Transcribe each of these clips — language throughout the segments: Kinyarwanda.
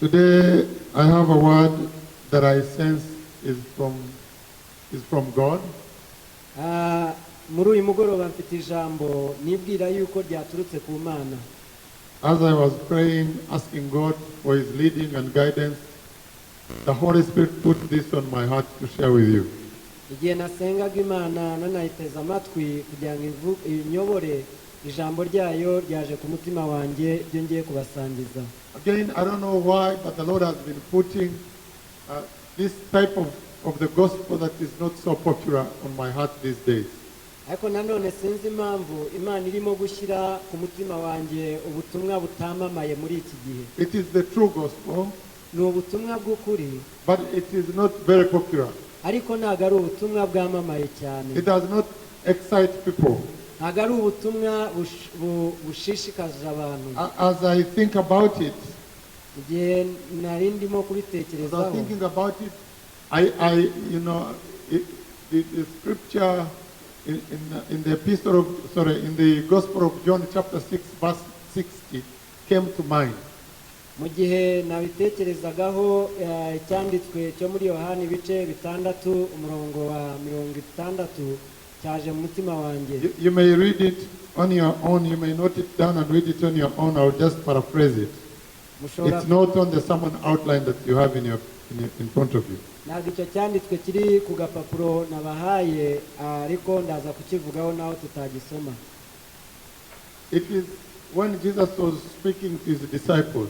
Today I have a word that I sense is from God. Ah, muri uyu mugoroba mfite ijambo nibwira yuko ryaturutse ku Mana. As I was praying, asking God for His leading and guidance, the Holy Spirit put this on my heart to share with you. Igihe nasengaga Imana nanayiteze amatwi kugira ngo inyobore, ijambo ryayo ryaje ku mutima wanjye ibyo ngiye kubasangiza. Again, I don't know why, but the Lord has been putting this type of the gospel that is not so popular on my heart these days. Ariko nanone sinzi impamvu Imana irimo gushyira ku mutima wanjye ubutumwa butamamaye muri iki gihe. It is the true gospel, Ni ubutumwa bw'ukuri, but it is not very popular. Ariko ntabwo ari ubutumwa bwamamaye cyane. It does not excite people. Ntabwo ari ubutumwa bushishikaje abantu. As I think about it, Igihe nari ndimo as I was kubitekerezaho, thinking about it, I, you know, it, the, the scripture in the epistle of, sorry, in the Gospel of John, chapter 6, verse 60, came to mind. Mu gihe nabitekerezagaho, icyanditswe cyo muri Yohani ibice 6 umurongo wa 60 cyaje mu mutima wanjye. You may read it on your own. You may note it down and read it on your own. I'll just paraphrase it. Mushobora It's not on the sermon outline that you have in front of you. Ntabwo icyo cyanditswe kiri ku gapapuro nabahaye, ariko ndaza kukivugaho naho tutagisoma. It is when Jesus was speaking to his disciples,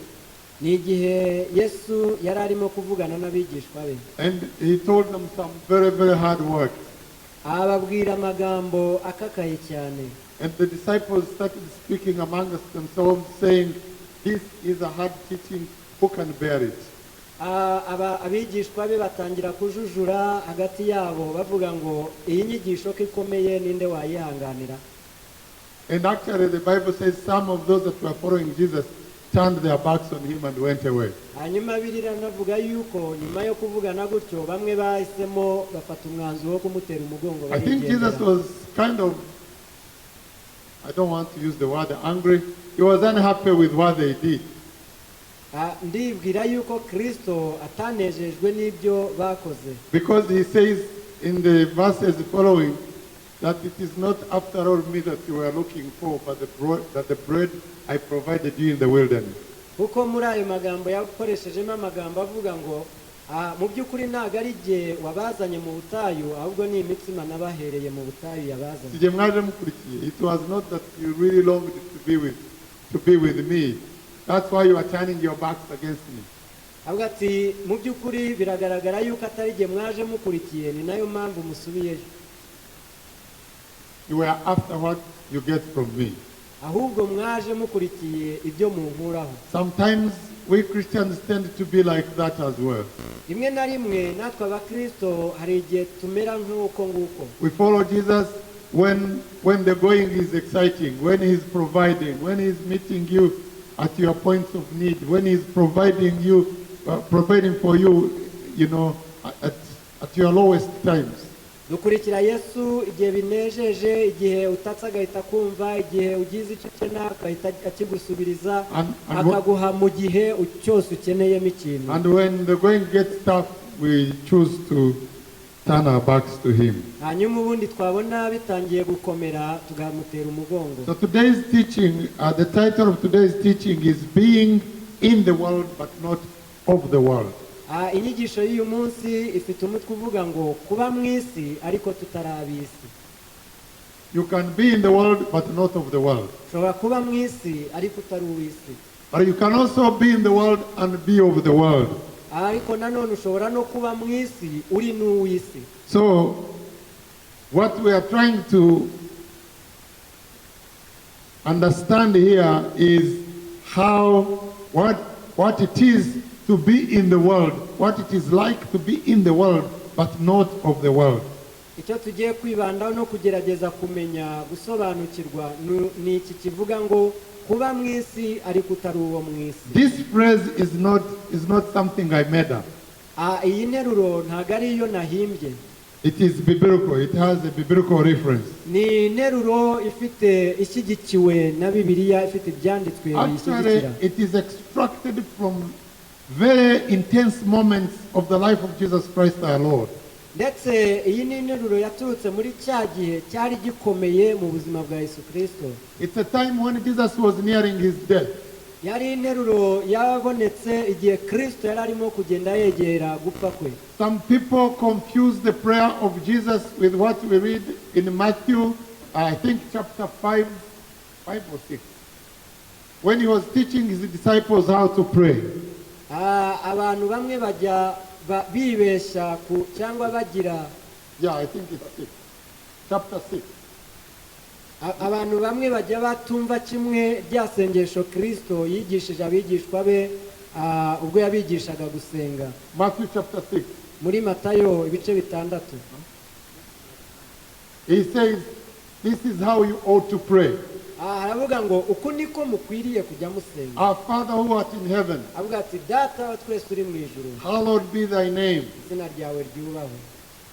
Ni igihe Yesu yari arimo kuvugana n'abigishwa be, and he told them some very, very hard words. Ababwira amagambo akakaye cyane. And the disciples started speaking amongst themselves, saying, "This is a hard teaching, who can bear it?" Ah, abigishwa be batangira kujujura hagati yabo bavuga ngo iyi nyigisho ko ikomeye, ninde wayihanganira? And actually, the Bible says some of those that were following Jesus turned their backs on him and went away. Hanyuma Bibiliya iranavuga yuko nyuma yo kuvugana gutyo bamwe bahisemo bafata umwanzuro wo kumutera umugongo, I think Jesus barigendera. Was kind of, I don't want to use the word angry, he was unhappy with what they did. Ah, ndibwira yuko Kristo atanejejwe n'ibyo bakoze. Because he says in the verses following that it is not after all me that you were looking for, but that the bread I provided you in the wilderness. Kuko muri ayo magambo yakoreshejemo amagambo avuga ngo ah, mu by'ukuri ntabwo ari jye wabazanye mu butayu, ahubwo ni imitsima nabahereye mu butayu yabazanye. Sijye mwaje mukurikiye. It was not that you really longed to be with me. That's why you are turning your backs against me. Avuga ati mu by'ukuri biragaragara yuko atari jye mwaje mukurikiye, ni nayo mpamvu musubiyeyo. You were after what you get from me. Ahubwo mwaje mukurikiye ibyo munkuraho. Sometimes we Christians tend to be like that as well. Rimwe na rimwe natwe abakristo hari igihe tumera nk'uko nguko. We follow Jesus when the going is exciting, when he's providing, when he's meeting you at your points of need, when he's providing for you at your lowest times. Dukurikira Yesu igihe binejeje, igihe utatse agahita kumva, igihe ugize icyo ukena agahita akigusubiriza, akaguha mu gihe cyose ukeneyemo ikintu. And when the going gets tough, we choose to turn our backs to him. Hanyuma ubundi twabona bitangiye gukomera tukamutera umugongo. So today's teaching, the title of today's teaching is "Being in the World but Not of the World." Ah, inyigisho y'uyu munsi ifite umutwe uvuga ngo kuba mu isi ariko tutari ab'isi. You can be in the world but not of the world. Ushobora kuba mu isi ariko utari uw'isi. But you can also be in the world and be of the world. Ariko nanone ushobora no kuba mu isi uri n'uw'isi. So, what we are trying to understand here is what it is to be in the world, what it is like to be in the world, but not of the world. Icyo tugiye kwibandaho no kugerageza kumenya gusobanukirwa ni iki kivuga ngo kuba mu isi ariko utari uwo mu isi. This phrase is not something I made up. Ah, iyi nteruro ntabwo ari iyo nahimbye. It is biblical. It has a biblical reference. Ni interuro ifite ishyigikiwe na Bibiliya, ifite ibyanditswe Actually, biyishyigikira. It is extracted from very intense moments of the life of Jesus Christ our Lord. Ndetse iyi ni interuro yaturutse muri cya gihe cyari gikomeye mu buzima bwa Yesu Kirisito. It's a time when Jesus was nearing his death. Yari interuro yabonetse igihe Kirisito yari arimo kugenda yegera gupfa kwe. Some people confuse the prayer of Jesus with what we read in Matthew, I think chapter 5, 5 or 6, when he was teaching his disciples how to pray. Ah, abantu bamwe bajya bibeshya ku cyangwa bagira Yeah, I think it's 6. Chapter 6. Abantu bamwe bajya batumva kimwe rya sengesho Kirisito yigishije abigishwa be ubwo yabigishaga gusenga. Matthew chapter 6. Muri Matayo ibice 6. He says, "This is how you ought to pray." Ah, aravuga ngo uku niko mukwiriye kujya musenga. "Our Father who art in heaven, Avuga ati Data wa twese uri mu ijuru, hallowed be thy name. Izina ryawe ryubahwe.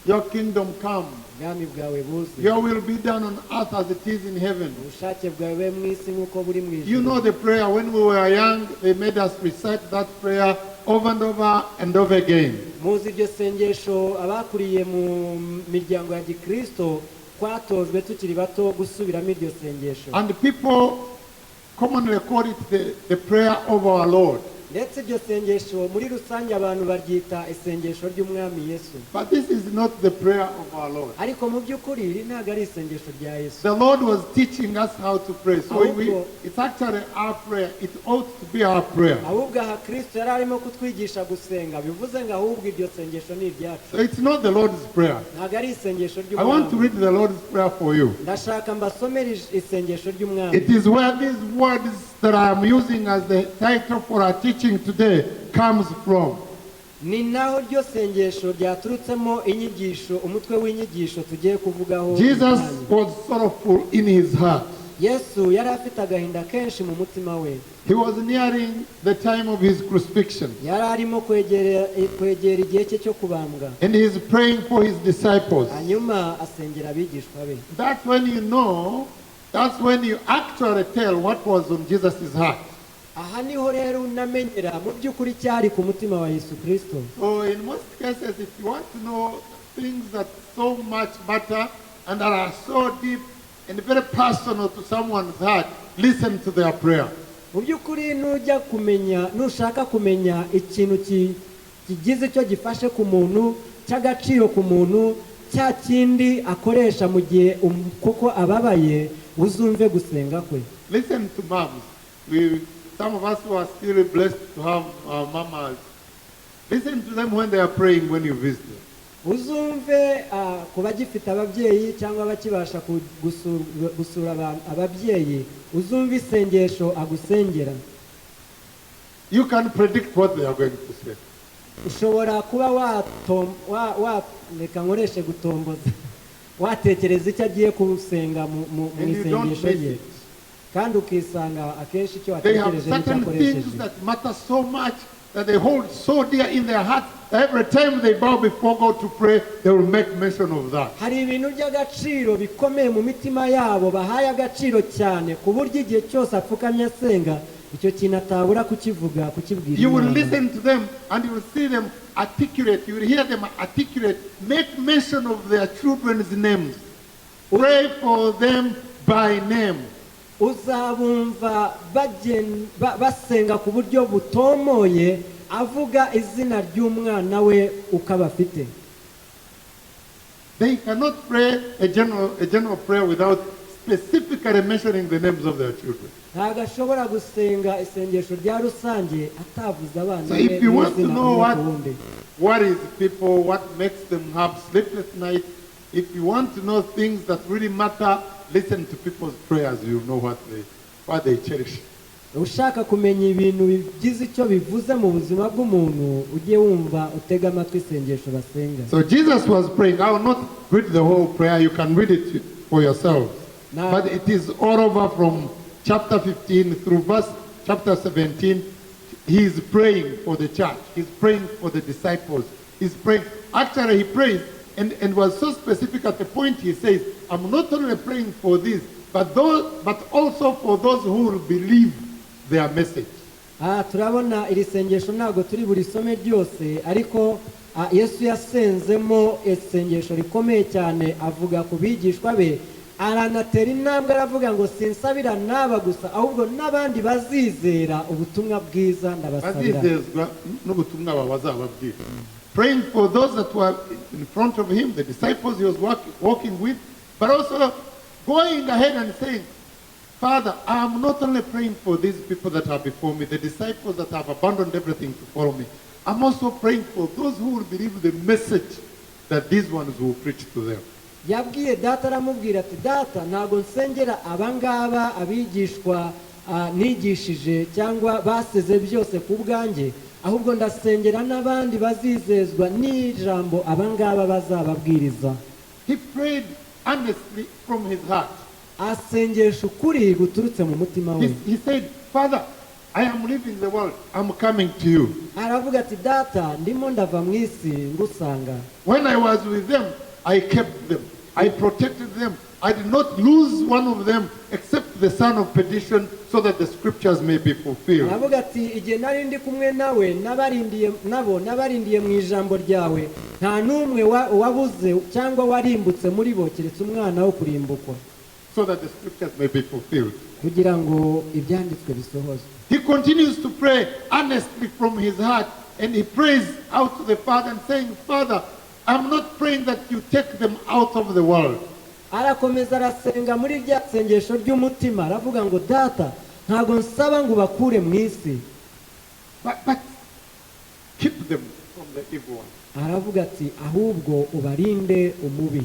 Your kingdom come. Ubwami bwawe buze. Your will be done on earth as it is in heaven." Ubushake bwawe bube mu isi nk'uko buri mu You ijuru. Know the prayer. When we were young, they made us recite that prayer over and over and over again. Muzi iryo sengesho abakuriye mu miryango ya gikristo twatojwe tukiri bato gusubiramo iryo sengesho. And people commonly call it the prayer of our Lord. Ndetse iryo sengesho muri rusange abantu baryita isengesho ry'umwami Yesu. But this is not the prayer of our Lord. Ariko mu by'ukuri iri ntabwo ari isengesho rya Yesu. The Lord was teaching us how to pray. So it's actually our prayer. It ought to be our prayer. Ahubwo aha Kristo yari arimo kutwigisha gusenga bivuze ngo ahubwo iryo sengesho ni iryacu. So it's not the Lord's prayer. Ntabwo ari isengesho I want to ry'umwami. Read the Lord's prayer for you. Ndashaka mbasomere isengesho ry'umwami. It is where these words that I am using as the title for our teaching today comes from. Ni naho ryo sengesho ryaturutsemo inyigisho umutwe w'inyigisho tugiye kuvugaho Jesus uyu mwanya. Was sorrowful in his heart. Yesu yari afite agahinda kenshi mu mutima we. He was nearing the time of his crucifixion. Yari arimo kwegera igihe cye cyo kubambwa. And he is praying for his disciples. Hanyuma asengera abigishwa be. That's when you know, that's when you actually tell what was on Jesus' heart. Aha niho rero unamenyera mu by'ukuri cyari ku mutima wa Yesu Kirisito. So in most cases, if you want to know things that so much matter and that are so deep and very personal to someone's heart, listen to their prayer. Mu by'ukuri nujya kumenya nushaka kumenya ikintu kigize icyo gifashe ku muntu cy'agaciro ku muntu cya kindi akoresha mu gihe koko ababaye uzumve gusenga kwe. Listen to moms. Some of us who are still blessed to have our mamas, listen to them when they are praying when you visit them. Uzumve ku bagifite ababyeyi cyangwa bakibasha gusura ababyeyi uzumve isengesho agusengera. You can predict what they are going to say. Ushobora kuba reka nkoreshe gutomboza watekereza icyo agiye gusenga mu And you don't isengesho miss rye it. Kandi ukisanga akenshi icyo They have watekereje n'icyo certain akoresheje. Things that matter so much that they hold so dear in their heart that every time they bow before God to pray, they will make mention of that. Hari ibintu by'agaciro bikomeye mu mitima yabo bahaye agaciro cyane ku buryo igihe cyose apfukamye asenga icyo kintu atabura kukivuga kukibwira You will Imana. Listen to them and you will see them articulate, you will hear them articulate, make mention of their children's names. Pray for them by name. Uzabumva basenga ku buryo butomoye avuga izina ry'umwana we uko abafite. They cannot pray a general prayer without specifically mentioning the names of their children. Ntabwo ashobora gusenga isengesho rya rusange atavuze abana So be if you want to n'izina know umwe what ku wundi. Worries people, what makes them have sleepless nights, if you want to know things that really matter, listen to people's prayers. You know what they cherish. Ushaka kumenya ibintu bigize icyo bivuze mu buzima bw'umuntu ujye wumva utege amatwi isengesho basenga. So Jesus was praying. I will not read the whole prayer. You can read it for yourselves. Now- But it is all over from chapter 15 through verse chapter 17. He is praying for the church. He's praying for the disciples. He's praying. Actually, he prays and was so specific at the point he says, "I'm not only praying for this, but also for those who will believe their message." Aha turabona iri sengesho, ntabwo turi burisome ryose, ariko Yesu yasenzemo isengesho rikomeye cyane, avuga ku bigishwa be, aranatera intambwe aravuga ngo sinsabira n'aba gusa, ahubwo n'abandi bazizera ubutumwa bwiza ndabasabira. Bazizezwa n'ubutumwa bazababwira. Praying for those that were in front of him, the disciples he was walking with, but also going ahead and saying, "Father, I am not only praying for these people that are before me, the disciples that have abandoned everything to follow me. I'm also praying for those who will believe the message that these ones will preach to them." Yabwiye Data, aramubwira ati Data, ntabwo nsengera abangaba abigishwa nigishije cyangwa basize byose ku bwanjye, ahubwo ndasengera n'abandi bazizezwa n'ijambo abangaba bazababwiriza. He prayed honestly from his heart. Asengesha ukuri guturutse mu mutima we. He said, "Father, I am leaving the world. I'm coming to you." Aravuga ati Data, ndimo ndava mu isi ngusanga. "When I was with them, I kept them. I protected them. I did not lose one of them except the son of perdition, so that the scriptures may be fulfilled." Aravuga ati igihe nari ndi kumwe nawe, nabarindiye nabo, nabarindiye mu ijambo ryawe, nta n'umwe wabuze cyangwa warimbutse muri bo keretse umwana wo kurimbukwa. So that the scriptures may be fulfilled. Kugira ngo ibyanditswe bisohozwe. He continues to pray earnestly from his heart, and he prays out to the Father and saying, "Father, I'm not praying that you take them out of the world, Arakomeza arasenga muri rya sengesho ry'umutima, aravuga ngo Data, ntabwo nsaba ngo ubakure mu isi, but keep them from the evil one." Aravuga ati ahubwo ubarinde umubi.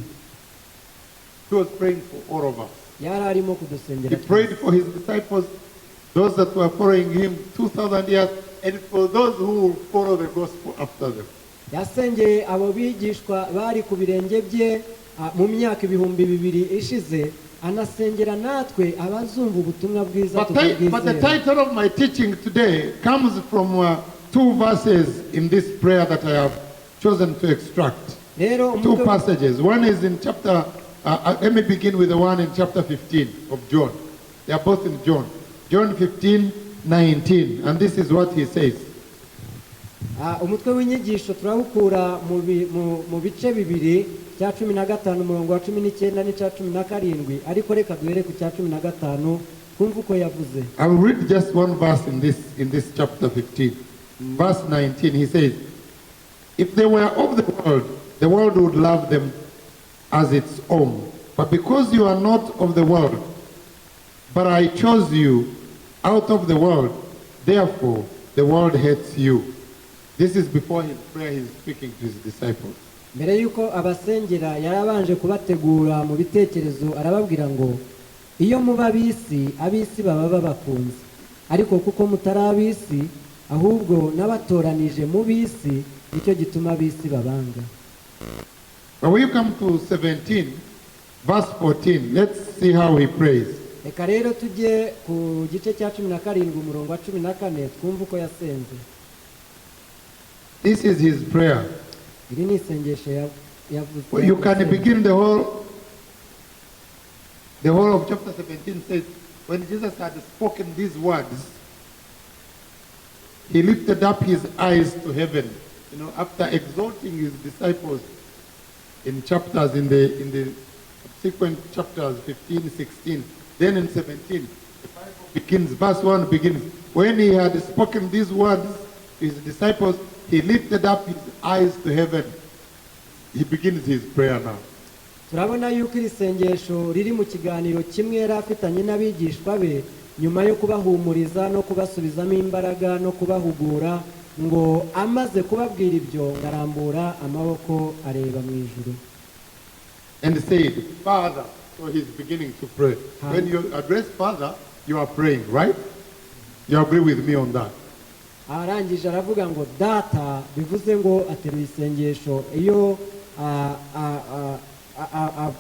He was praying for all of us. Yari arimo kudusengera He prayed for his disciples, those that were following him 2,000 years, and for those who will follow the gospel after them. Yasengeye abo bigishwa bari ku birenge bye mu myaka 2000 ishize, anasengera natwe abazumva ubutumwa bwiza But the tukabwizera. Title of my teaching today comes from two verses in this prayer that I have chosen to extract. Rero Two umutwe passages. One is in chapter, let me begin with the one in chapter 15 of John. They are both in John. John 15, 19. And this is what he says. Umutwe w'inyigisho turawukura mu bice bibiri, cya 15 umurongo wa 19 n'icya 17, ariko reka duhere ku cya 15 twumve uko yavuze. I will read just one verse in this chapter 15. Verse 19, he says, "If they were of the world, the world would love them as its own. But because you are not of the world, but I chose you out of the world, therefore the world hates you." This is before his prayer, he's speaking to his disciples. Mbere y'uko abasengera yarabanje kubategura mu bitekerezo, arababwira ngo iyo muba ab'isi, ab'isi baba babakunze, ariko kuko mutari ab'isi, ahubwo nabatoranije mu b'isi, nicyo gituma ab'isi babanga. But when you come to 17, verse 14, let's see how he prays. Reka rero tujye ku gice cya 17 umurongo wa 14 twumve uko yasenze. This is his prayer. Iri ni isengesho yavuze. Well, you can begin the whole of chapter 17 says, when Jesus had spoken these words, he lifted up his eyes to heaven. After exalting his disciples in chapters, in the subsequent chapters, 15, 16, then in 17, the Bible begins, verse 1 begins, "When he had spoken these words to his disciples, he lifted up his eyes to heaven." He begins his prayer now. Turabona yuko iri sengesho riri mu kiganiro kimwe yari afitanye n'abigishwa be nyuma yo kubahumuriza no kubasubizamo imbaraga no kubahugura, ngo amaze kubabwira ibyo ngo arambura amaboko areba mu ijuru. And said, "Father." So he's beginning to pray. When you address Father, you are praying, right? You agree with me on that? Arangije aravuga ngo Data, bivuze ngo ateruye isengesho iyo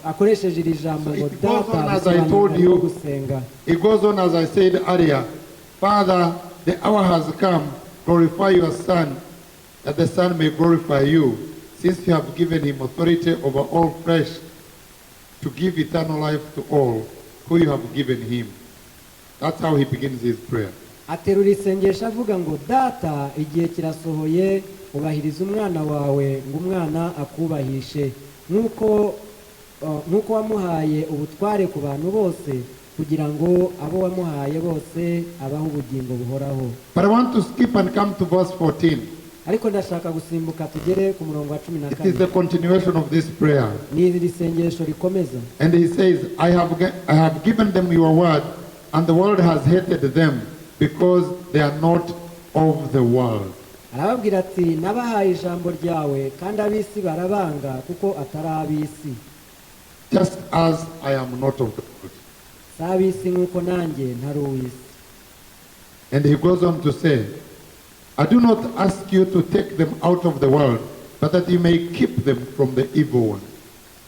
akoresheje iri jambo So ngo it goes Data, on as I bisobanura told arimo you. Gusenga. It goes on as I said earlier. "Father, the hour has come. Glorify your Son, that the Son may glorify you, since you have given him authority over all flesh to give eternal life to all who you have given him." That's how he begins his prayer. Aterura isengesho avuga ngo data igihe kirasohoye ubahiriza umwana wawe ngo umwana akubahishe nk'uko nk'uko wamuhaye ubutware ku bantu bose kugira ngo abo wamuhaye bose abahe ubugingo buhoraho. But I want to skip and come to verse 14. Ariko ndashaka gusimbuka tugere ku murongo wa cumi na It is kane. the continuation of this prayer. Ni iri sengesho rikomeza. And he says, I have given them your word, and the world has hated them because they are not of the world. Arababwira ati nabahaye ijambo ryawe kandi ab'isi barabanga kuko atari ab'isi. Just as I am not of the world. Si ab'isi nk'uko nanjye ntari uw'isi. And he goes on to say, I do not ask you to take them out of the world, but that you may keep them from the evil one.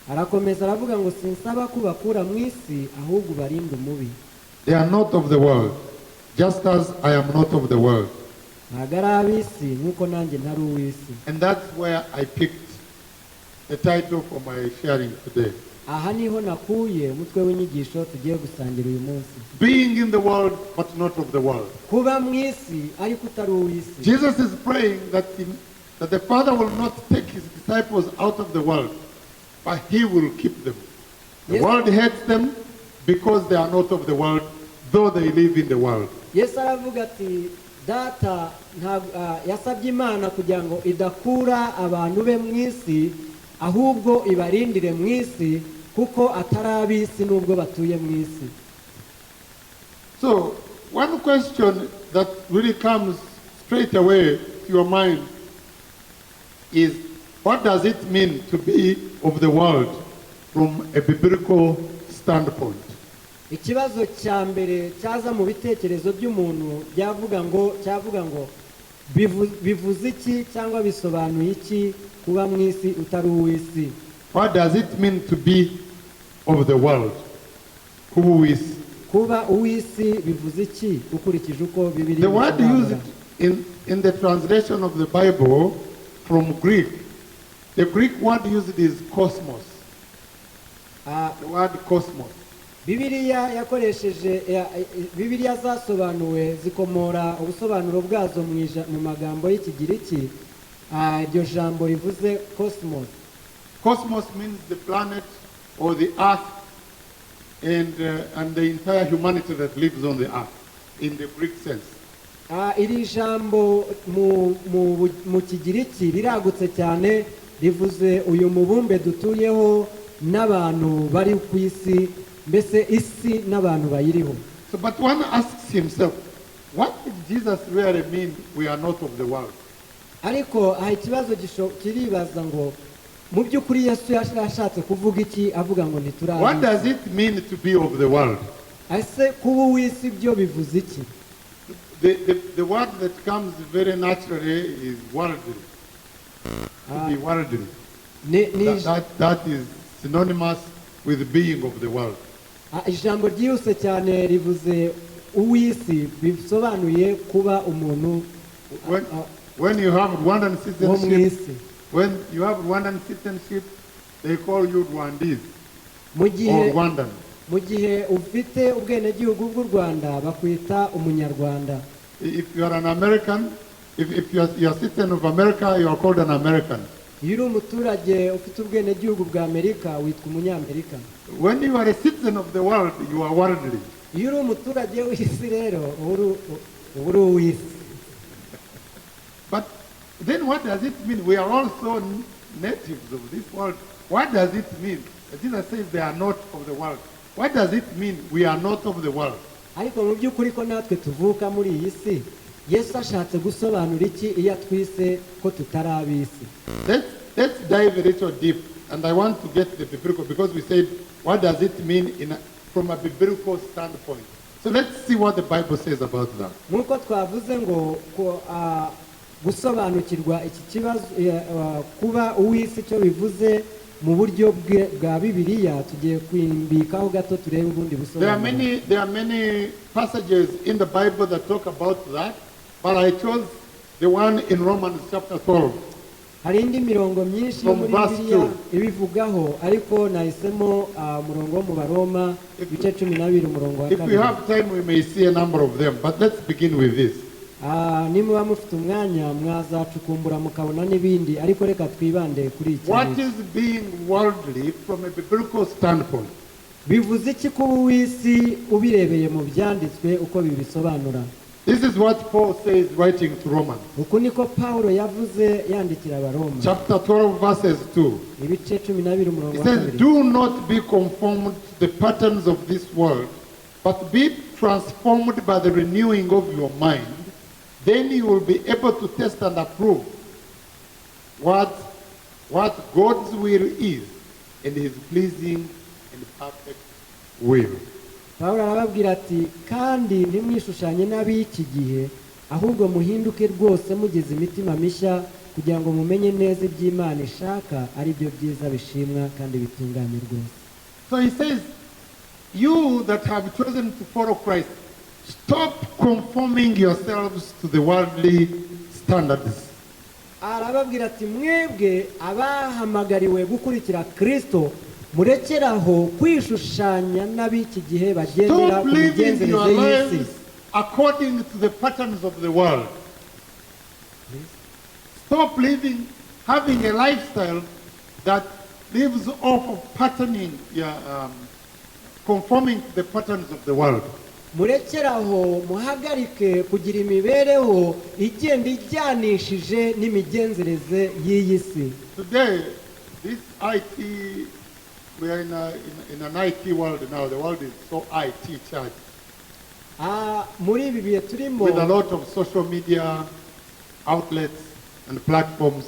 Arakomeza aravuga ngo sinsaba ko ubakura mu isi ahubwo ubarinde umubi. They are not of the world, just as I am not of the world. Ntabwo ari ab'isi nk'uko nanjye ntari uw'isi. And that's where I picked the title for my sharing today. Aha niho nakuye umutwe w'inyigisho tugiye gusangira uyu munsi. Being in the world, but not of the world. Kuba mu isi ariko utari uw'isi. Jesus is praying that the Father will not take his disciples out of the world, but he will keep them. The world hates them because they are not of the world, though they live in the world. Yesu aravuga ati data ntabwo yasabye Imana kugira ngo idakura abantu be mu isi ahubwo ibarindire mu isi kuko atari ab'isi nubwo batuye mu isi. So, one question that really comes straight away to your mind is, what does it mean to be of the world from a biblical standpoint? Ikibazo cya mbere cyaza mu bitekerezo by'umuntu byavuga ngo cyavuga ngo bivuze iki cyangwa bisobanuye iki kuba mu isi utari uw'isi? What does it mean to be of the world? Who is? Kuba uw'isi bivuze iki ukurikije uko Bibiliya The word ibisobanura? Used in the translation of the Bible from Greek, the Greek word used is cosmos. The word cosmos. Bibiliya yakoresheje Bibiliya zasobanuwe zikomora ubusobanuro bwazo mu magambo y'Ikigiriki. Iryo jambo rivuze cosmos. Cosmos means the planet or the earth and the entire humanity that lives on the earth in the Greek sense. Iri jambo mu Kigiriki riragutse cyane rivuze uyu mubumbe dutuyeho n'abantu bari ku isi mbese isi n'abantu bayiriho. So, but one asks himself, what did Jesus really mean, we are not of the world? Ariko aha ikibazo kiribaza ngo mu by'ukuri Yesu yashatse kuvuga iki avuga ngo What ntituri does it mean to be of the world? Ese kuba uw'isi byo bivuze iki? The word that comes very naturally is worldly. To be worldly. Ni That is synonymous with being of the world. Ijambo ryihuse cyane rivuze uw'isi bisobanuye kuba umuntu When you have Rwandan wo mu citizenship, isi. when you have Rwandan citizenship, they call you Rwandese Mu gihe or Rwandan. Mu gihe ufite ubwenegihugu bw'u Rwanda bakwita umunyarwanda. If you are an American, if you are a citizen of America, you are called an American. Iyo uri umuturage ufite ubwenegihugu bwa Amerika witwa umunyamerika. When you are a citizen of the world, you are worldly. Iyo uri umuturage w'isi rero uba uri uw'isi. But then what does it mean? We are also natives of this world. What does it mean? Jesus says they are not of the world. What does it mean, we are not of the world? Ariko mu by'ukuri ko natwe tuvuka muri iyi si Yesu ashatse gusobanura iki iyo atwise ko tutari ab'isi? Let's dive a little deep. And I want to get the biblical, because we said, what does it mean from a biblical standpoint? So let's see what the Bible says about that. Nk'uko twavuze ngo ko, gusobanukirwa iki kibazo kuba uw'isi icyo bivuze mu buryo bwa Bibiliya tugiye kwimbikaho gato turebe ubundi There are busobanuro. many passages in the Bible that talk about that, but I chose the one in Romans chapter 12. Hari indi mirongo myinshi yo From muri verse Bibiliya 2. ibivugaho, ariko nahisemo umurongo wo mu Baroma, ibice 12, umurongo wa If we 2. have time, we may see a number of them, but let's begin with this. Nimuba mufite umwanya mwazacukumbura mukabona n'ibindi, ariko reka twibande kuri iki What ngiki. is being worldly from a biblical standpoint? Bivuze iki kuba uw'isi ubirebeye mu byanditswe uko bibisobanura? This is what Paul says, writing to Romans. Uku niko Pawulo yavuze yandikira Abaroma. Chapter 12, verses 2. Ibice 12, umurongo He wa says, 2. "Do not be conformed to the patterns of this world, but be transformed by the renewing of your mind. Then you will be able to test and approve what God's will is, and his pleasing and perfect will." Pawulo arababwira ati: "Kandi ntimwishushanye n'ab'iki gihe, ahubwo muhinduke rwose mugize imitima mishya, kugira ngo mumenye neza iby'Imana ishaka, ari byo byiza bishimwa kandi bitunganye rwose." So he says, you that have chosen to follow Christ, stop conforming yourselves to the worldly standards. Arababwira ati: "Mwebwe abahamagariwe gukurikira Kristo, murekeraho kwishushanya n'ab'iki gihe bagendera Stop ku living your migenzereze y'isi." lives according to the patterns of the world. Stop living, having a lifestyle that lives off of patterning, yeah, conforming to the patterns of the world. Murekeraho, muhagarike kugira imibereho igenda ijyanishije n'imigenzereze y'iyi si. Today, this IT, we are in an IT world now. The world is so IT charged Muri ibi bihe turimo, with a lot of social media outlets and platforms.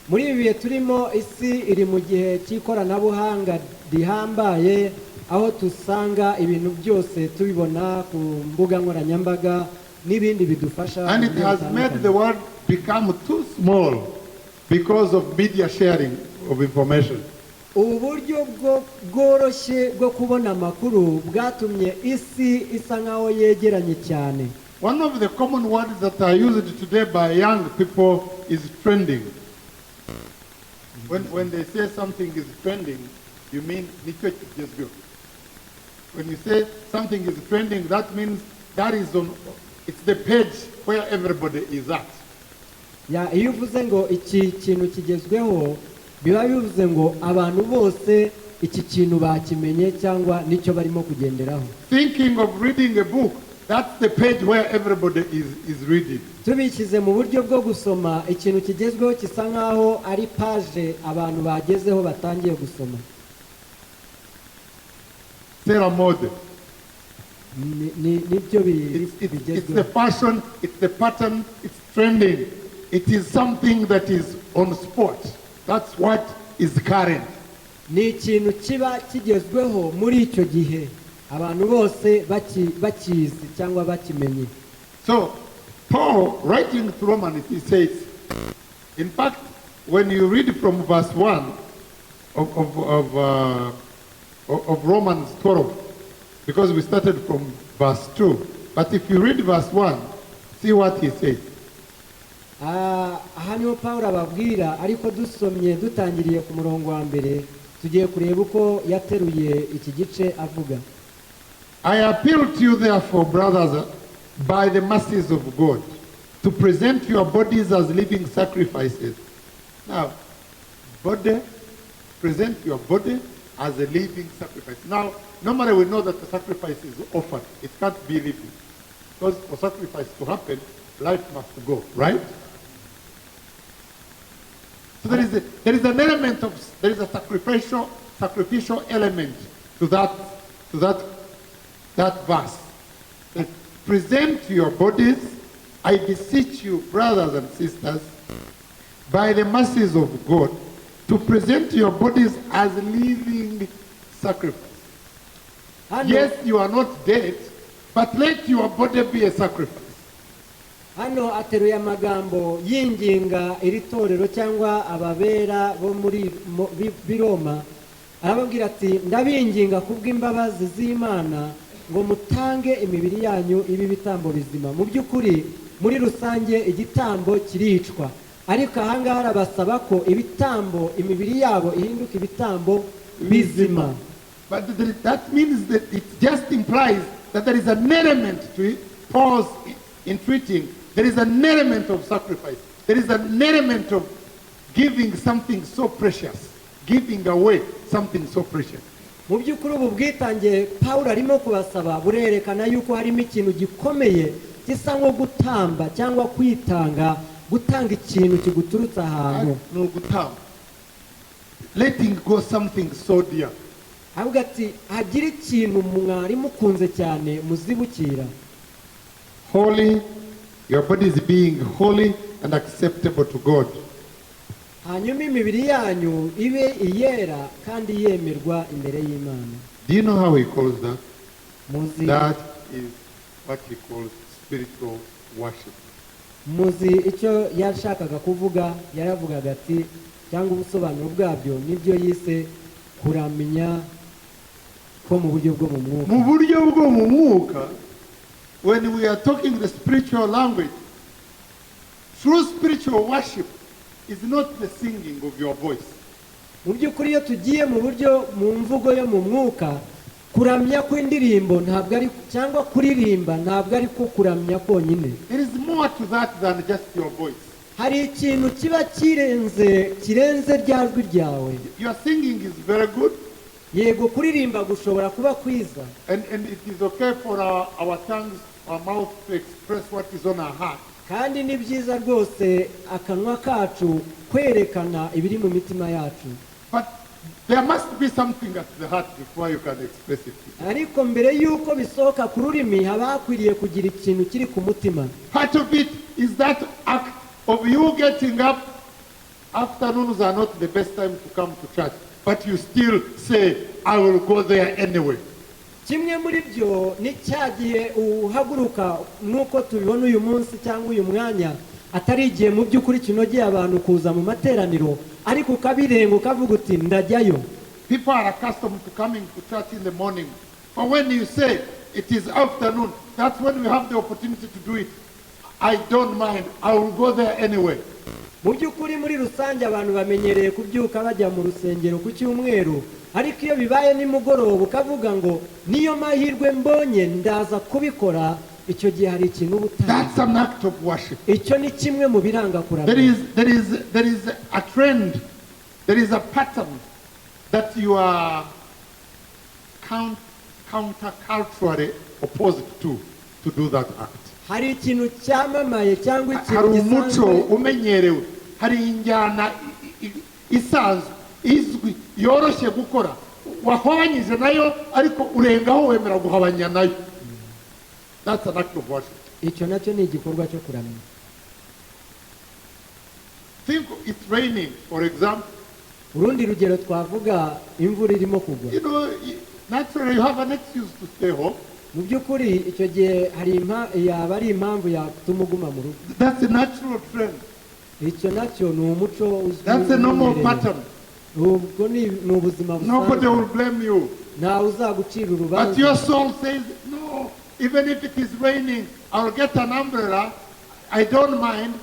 Muri ibi bihe turimo, isi iri mu gihe cy'ikoranabuhanga rihambaye, aho dusanga ibintu byose tubibona ku mbuga nkoranyambaga n'ibindi bidufasha And mu it buryo has made butandukanye. The world become too small because of media sharing of information. Ubu buryo bworoshye bwo kubona amakuru bwatumye isi isa nkaho yegeranye cyane. One of the common words that are used today by young people is "trending". When they say something is trending, you mean nicyo kigezweho. When you say something is trending, that means that is on, it's the page where everybody is at. Ya, iyo uvuze ngo iki kintu kigezweho, biba bivuze ngo abantu bose iki kintu bakimenye cyangwa nicyo barimo kugenderaho. Thinking of reading a book, that's the page where everybody is reading. Tubishyize mu buryo bwo gusoma, ikintu kigezweho gisa nkaho ari page abantu bagezeho batangiye gusoma. C'est la mode. Nibyo It's the bigezweho. Fashion, it's the pattern, it's trending. It is something that is on spot. That's what is current. Ni ikintu kiba kigezweho muri icyo gihe, abantu bose bakizi cyangwa bakimenye. So, Paul, writing to Romans, he says, in fact, when you read from verse 1 of Romans 12, because we started from verse 2, but if you read verse 1, see what he says. Aha niho Paul ababwira, ariko dusomye dutangiriye ku murongo wa mbere, tugiye kureba uko yateruye iki gice avuga. "I appeal to you, therefore, brothers, by the mercies of God, to present your bodies as living sacrifices." Now, body, present your body as a living sacrifice. Now, normally we know that the sacrifice is offered. It can't be living. Because for sacrifice to happen, life must go, right? So there is an element of, there is a sacrificial element to that verse. That "Present your bodies, I beseech you, brothers and sisters, by the mercies of God, to present your bodies as living sacrifice." Hano Yes, you are not dead, but let your body be a sacrifice. Hano ateruye amagambo yinginga iri torero cyangwa ababera bo muri b'i Roma, arababwira ati: "Ndabinginga kubw'imbabazi z'Imana ngo mutange imibiri yanyu ibe ibitambo bizima." Mu by'ukuri, muri rusange, igitambo kiricwa. Ariko ahangaha arabasaba ko ibitambo, imibiri yabo ihinduka ibitambo bizima. But that means that it just implies that there is an element to it. Paul's entreating. There is an element of sacrifice. There is an element of giving something so precious, giving away something so precious. Mu by'ukuri ubu bwitange Pawulo arimo kubasaba burerekana yuko harimo ikintu gikomeye gisa nko gutamba cyangwa kwitanga, gutanga ikintu kiguturutse ahantu. Ni ugutamba. Letting go something so dear. Avuga ati hagire ikintu mwari mukunze cyane muzibukira. Holy, your body is being holy and acceptable to God. Hanyuma imibiri yanyu ibe iyera kandi yemerwa imbere y'Imana. Do you know how he calls that? Muzi That is what he calls spiritual worship. Muzi icyo yashakaga kuvuga? Yaravugaga ati, cyangwa ubusobanuro bwabyo nibyo yise kuramya ko mu buryo bwo mu mwuka. Mu buryo bwo mu mwuka, when we are talking the spiritual language, true spiritual worship is not the singing of your voice. Mu by'ukuri iyo tugiye mu buryo mu mvugo yo mu mwuka, kuramya kw'indirimbo ntabwo ari, cyangwa kuririmba ntabwo ari ko kuramya konyine. There is more to that than just your voice. Hari ikintu kiba kirenze, kirenze rya jwi ryawe. Your singing is very good, Yego, kuririmba gushobora kuba kwiza, and it is okay for our tongues, our mouth to express what is on our heart. Kandi ni byiza rwose akanwa kacu kwerekana ibiri mu mitima yacu. But there must be something at the heart before you can express it. Ariko mbere y'uko bisohoka ku rurimi haba hakwiriye kugira ikintu kiri ku mutima. Part of it is that act of you getting up. Afternoons are not the best time to come to church, but you still say, "I will go there anyway." Kimwe muri byo ni cya gihe uhaguruka, nk'uko tubibona uyu munsi cyangwa uyu mwanya atari igihe mu by'ukuri kinogeye abantu kuza mu materaniro, ariko ukabirenga ukavuga uti ndajyayo. People are accustomed to coming to church in the morning. But when you say it is afternoon, that's when we have the opportunity to do it. "I don't mind. I will go there anyway." Mu by'ukuri muri rusange abantu bamenyereye kubyuka bajya mu rusengero ku cyumweru, ariko iyo bibaye nimugoroba ukavuga ngo niyo mahirwe mbonye ndaza kubikora, icyo gihe hari ikintu uba utanze. That's an act of worship. Icyo ni kimwe mu biranga There kuramya. is a trend, there is a pattern that you are counterculturally opposed to do that act. Hari ikintu cyamamaye cyangwa ikintu Hari umuco gisanzwe umenyerewe, hari injyana isanzwe izwi yoroshye gukora wahwanyije nayo, ariko urengaho wemera guhabanya nayo. That's an act of worship. Icyo nacyo ni igikorwa cyo kuramya. Think it's raining, for example. Urundi rugero twavuga, imvura irimo kugwa. Naturally you have an excuse to stay home. Mu by'ukuri icyo gihe hari yaba ari impamvu yatuma uguma mu rugo. That's a natural trend. Icyo nacyo ni umuco uzwi, That's a normal umenyereye. pattern. Ubwo ni ubuzima Nobody busanzwe. will blame you. Ntawe uzagucira But urubanza. your soul says, "No, even if it is raining, I'll get an umbrella. I don't mind.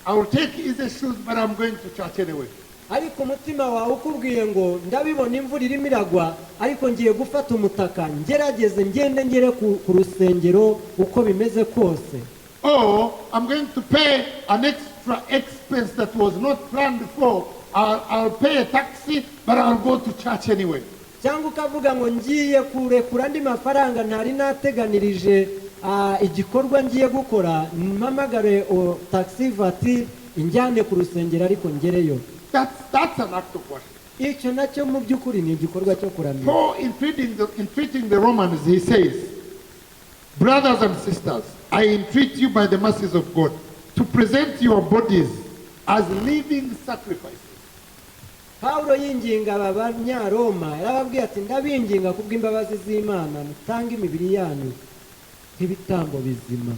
I will take easy shoes, but I'm going to church anyway." Ariko umutima wawe ukubwiye ngo ndabibona imvura irimo iragwa, ariko ngiye gufata umutaka ngerageze ngende ngere ku rusengero uko bimeze kose. Or I'm going to pay an extra expense that was not planned for. I'll pay a taxi, but I'll go to church anyway. Cyangwa ukavuga ngo ngiye kurekura andi mafaranga ntari nateganirije igikorwa ngiye gukora, mpamagare taxi voiture injyane ku rusengero ariko ngereyo. That's an act of worship. Icyo nacyo mu by'ukuri ni igikorwa cyo kuramya. Paul, in treating the Romans, he says, "Brothers and sisters, I entreat you by the mercies of God to present your bodies as living sacrifices." Pawulo yinginga aba Banyaroma yarababwiye ati ndabinginga kubw'imbabazi z'Imana mutange imibiri yanyu nk'ibitambo bizima.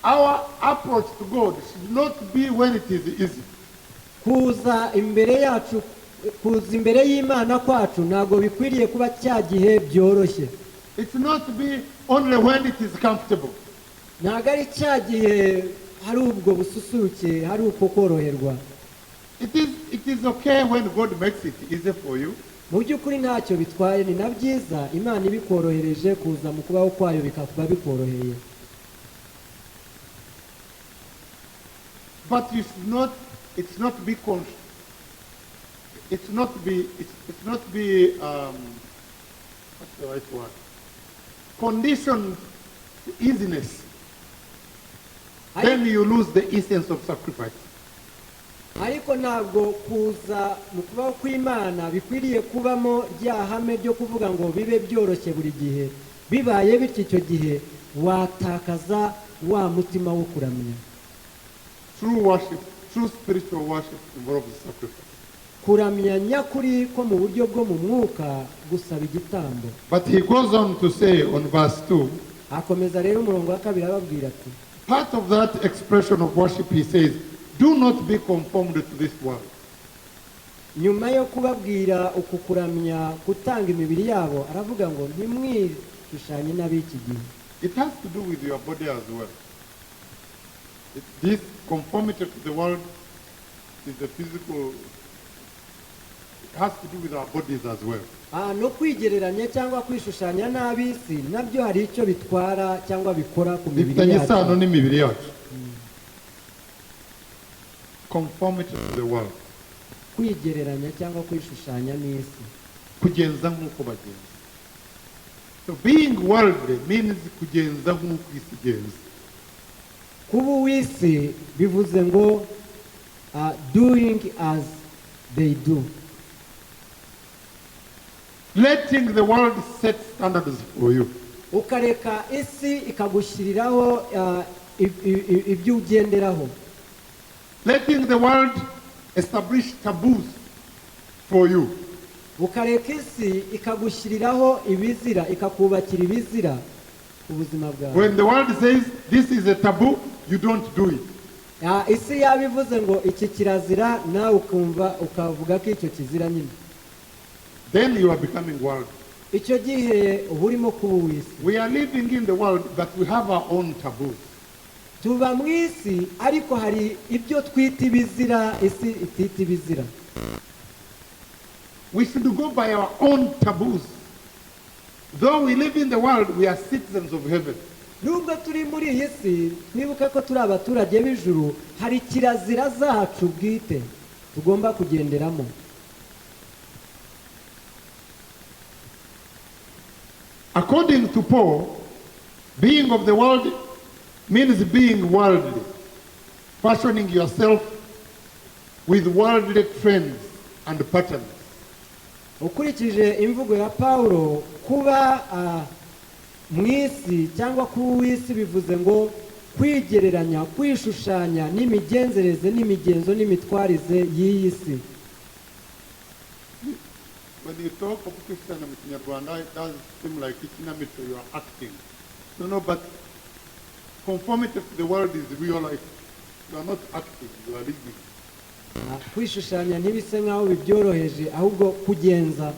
Our approach to God should not be when it is easy. Kuza imbere yacu, kuza imbere y'Imana kwacu ntabwo bikwiriye kuba cya gihe byoroshye. It's not be only when it is comfortable. Ntabwo ari cya gihe hari ubwo bususuruke, hari uko koroherwa. It is okay when God makes it easy for you. Mu by'ukuri ntacyo bitwaye, ni na byiza Imana ibikorohereje kuza mu kubaho kwayo bikaba bikoroheye. But you should not, it's not be conscious. It's not be, what's the right word? Conditioned to easiness. Then you lose the essence of sacrifice. Ariko ntabwo kuza mu kubaho kw'Imana bikwiriye kubamo rya hame ryo kuvuga ngo bibe byoroshye buri gihe. Bibaye bityo, icyo gihe watakaza wa mutima wo kuramya. True worship, true spiritual worship involves sacrifice. Kuramya nyakuri ko mu buryo bwo mu mwuka gusaba igitambo. But he goes on to say on verse 2, Akomeza rero umurongo wa kabiri ababwira ati, part of that expression of worship, he says, "Do not be conformed to this world." Nyuma yo kubabwira uku kuramya gutanga imibiri yabo, aravuga ngo ntimwishushanye n'ab'iki gihe. It has to do with your body as well. This conformity to the world is the physical, it has to do with our bodies as well. No kwigereranya cyangwa kwishushanya n'ab'isi nabyo hari icyo bitwara cyangwa bikora ku mibiri Bifitanye isano yacu. N'imibiri yacu. Conformity to the world. Kwigereranya cyangwa kwishushanya n'isi. Kugenza nk'uko bagenza. So being worldly means kugenza nk'uko isi igenza. Kuba uw'isi bivuze ngo doing as they do. Letting the world set standards for you. Ukareka isi ikagushyiriraho ibyo ugenderaho. Letting the world establish taboos for you. Ukareka isi ikagushyiriraho ibizira, ikakubakira ibizira ubuzima bwawe. When the world says this is a taboo, you don't do it. Isi yaba ivuze ngo iki kirazira, nawe ukumva ukavuga ko icyo kizira nyine. Then you are becoming world. Icyo gihe uba urimo kuba uw'isi. We are living in the world, but we have our own taboos. Tuba mu isi, ariko hari ibyo twita ibizira isi itita ibizira. We should go by our own taboos. Though we live in the world, we are citizens of heaven. Nubwo turi muri iyi si, twibuke ko turi abaturage b'ijuru. Hari kirazira zacu bwite tugomba kugenderamo. According to Paul, being of the world means being worldly, fashioning yourself with worldly trends and patterns. Ukurikije imvugo ya Pawulo, kuba mu isi cyangwa kuba uw'isi bivuze ngo kwigereranya, kwishushanya n'imigenzereze n'imigenzo n'imitwarize y'iyi si. When you talk of Christian mu Kinyarwanda, it does seem like ikinamico, you are acting. No, but conformity to the world is real life. You are not acting, you are living. Kwishushanya ntibise nk'aho bibyoroheje, ahubwo kugenza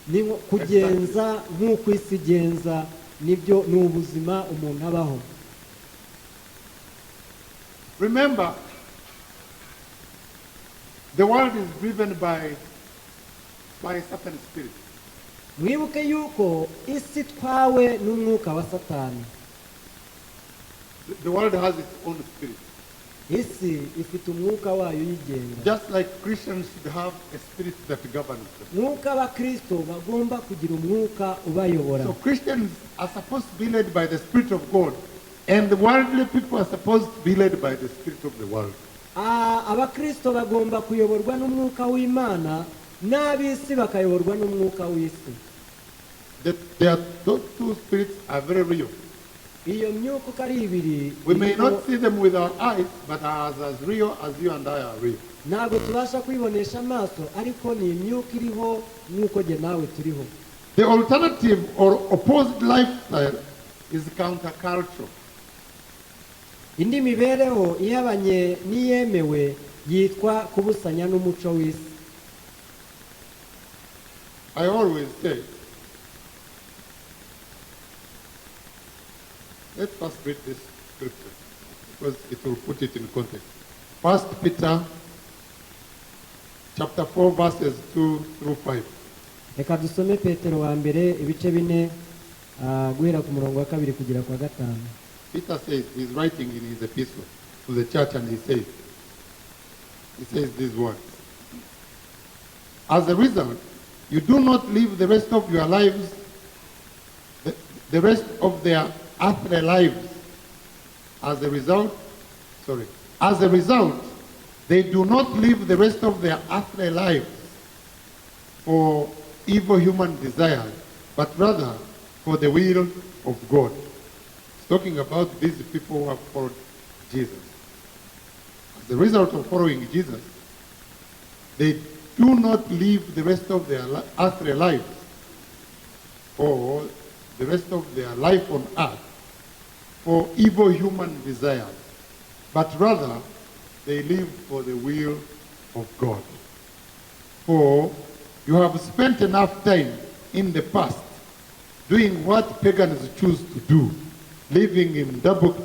ni kugenza nk'uko isi igenza, nibyo ni ubuzima umuntu abaho. Remember, the world is driven by a certain spirit. Mwibuke yuko isi itwawe n'umwuka wa Satani. The world has its own spirit. Isi ifite umwuka wayo uyigenga. Just like Christians should have a spirit that governs them. Nk'uko abakristo bagomba kugira umwuka ubayobora. So Christians are supposed to be led by the Spirit of God, and the worldly people are supposed to be led by the spirit of the world. Abakristo bagomba kuyoborwa n'umwuka w'Imana, n'ab'isi bakayoborwa n'umwuka w'isi. Those two spirits are very real. Iyo myuka uko ari ibiri We may iriho. Not see them with our eyes, but are as real as you and I are real. Ntabwo tubasha kwibonesha amaso, ariko ni imyuka iriho nk'uko jye nawe turiho. The alternative or opposed lifestyle is counterculture. Indi mibereho ihabanye n'iyemewe yitwa kubusanya n'umuco w'isi. I always say, let's first read this scripture because it will put it in context. First Peter chapter 4, verses 2 through 5. Reka dusome Petero wa mbere ibice 4, guhera ku murongo wa 2 kugera ku wa 5. Peter says, he's writing in his epistle to the church, and he says these words. "As a result, you do not live the rest of your lives, the rest of their earthly lives. As a result, sorry, as a result, they do not live the rest of their earthly lives for evil human desires, but rather for the will of God." He's talking about these people who have followed Jesus. As a result of following Jesus, they do not live the rest of their earthly lives or the rest of their life on earth for evil human desires, but rather they live for the will of God. "For you have spent enough time in the past doing what pagans choose to do, living in double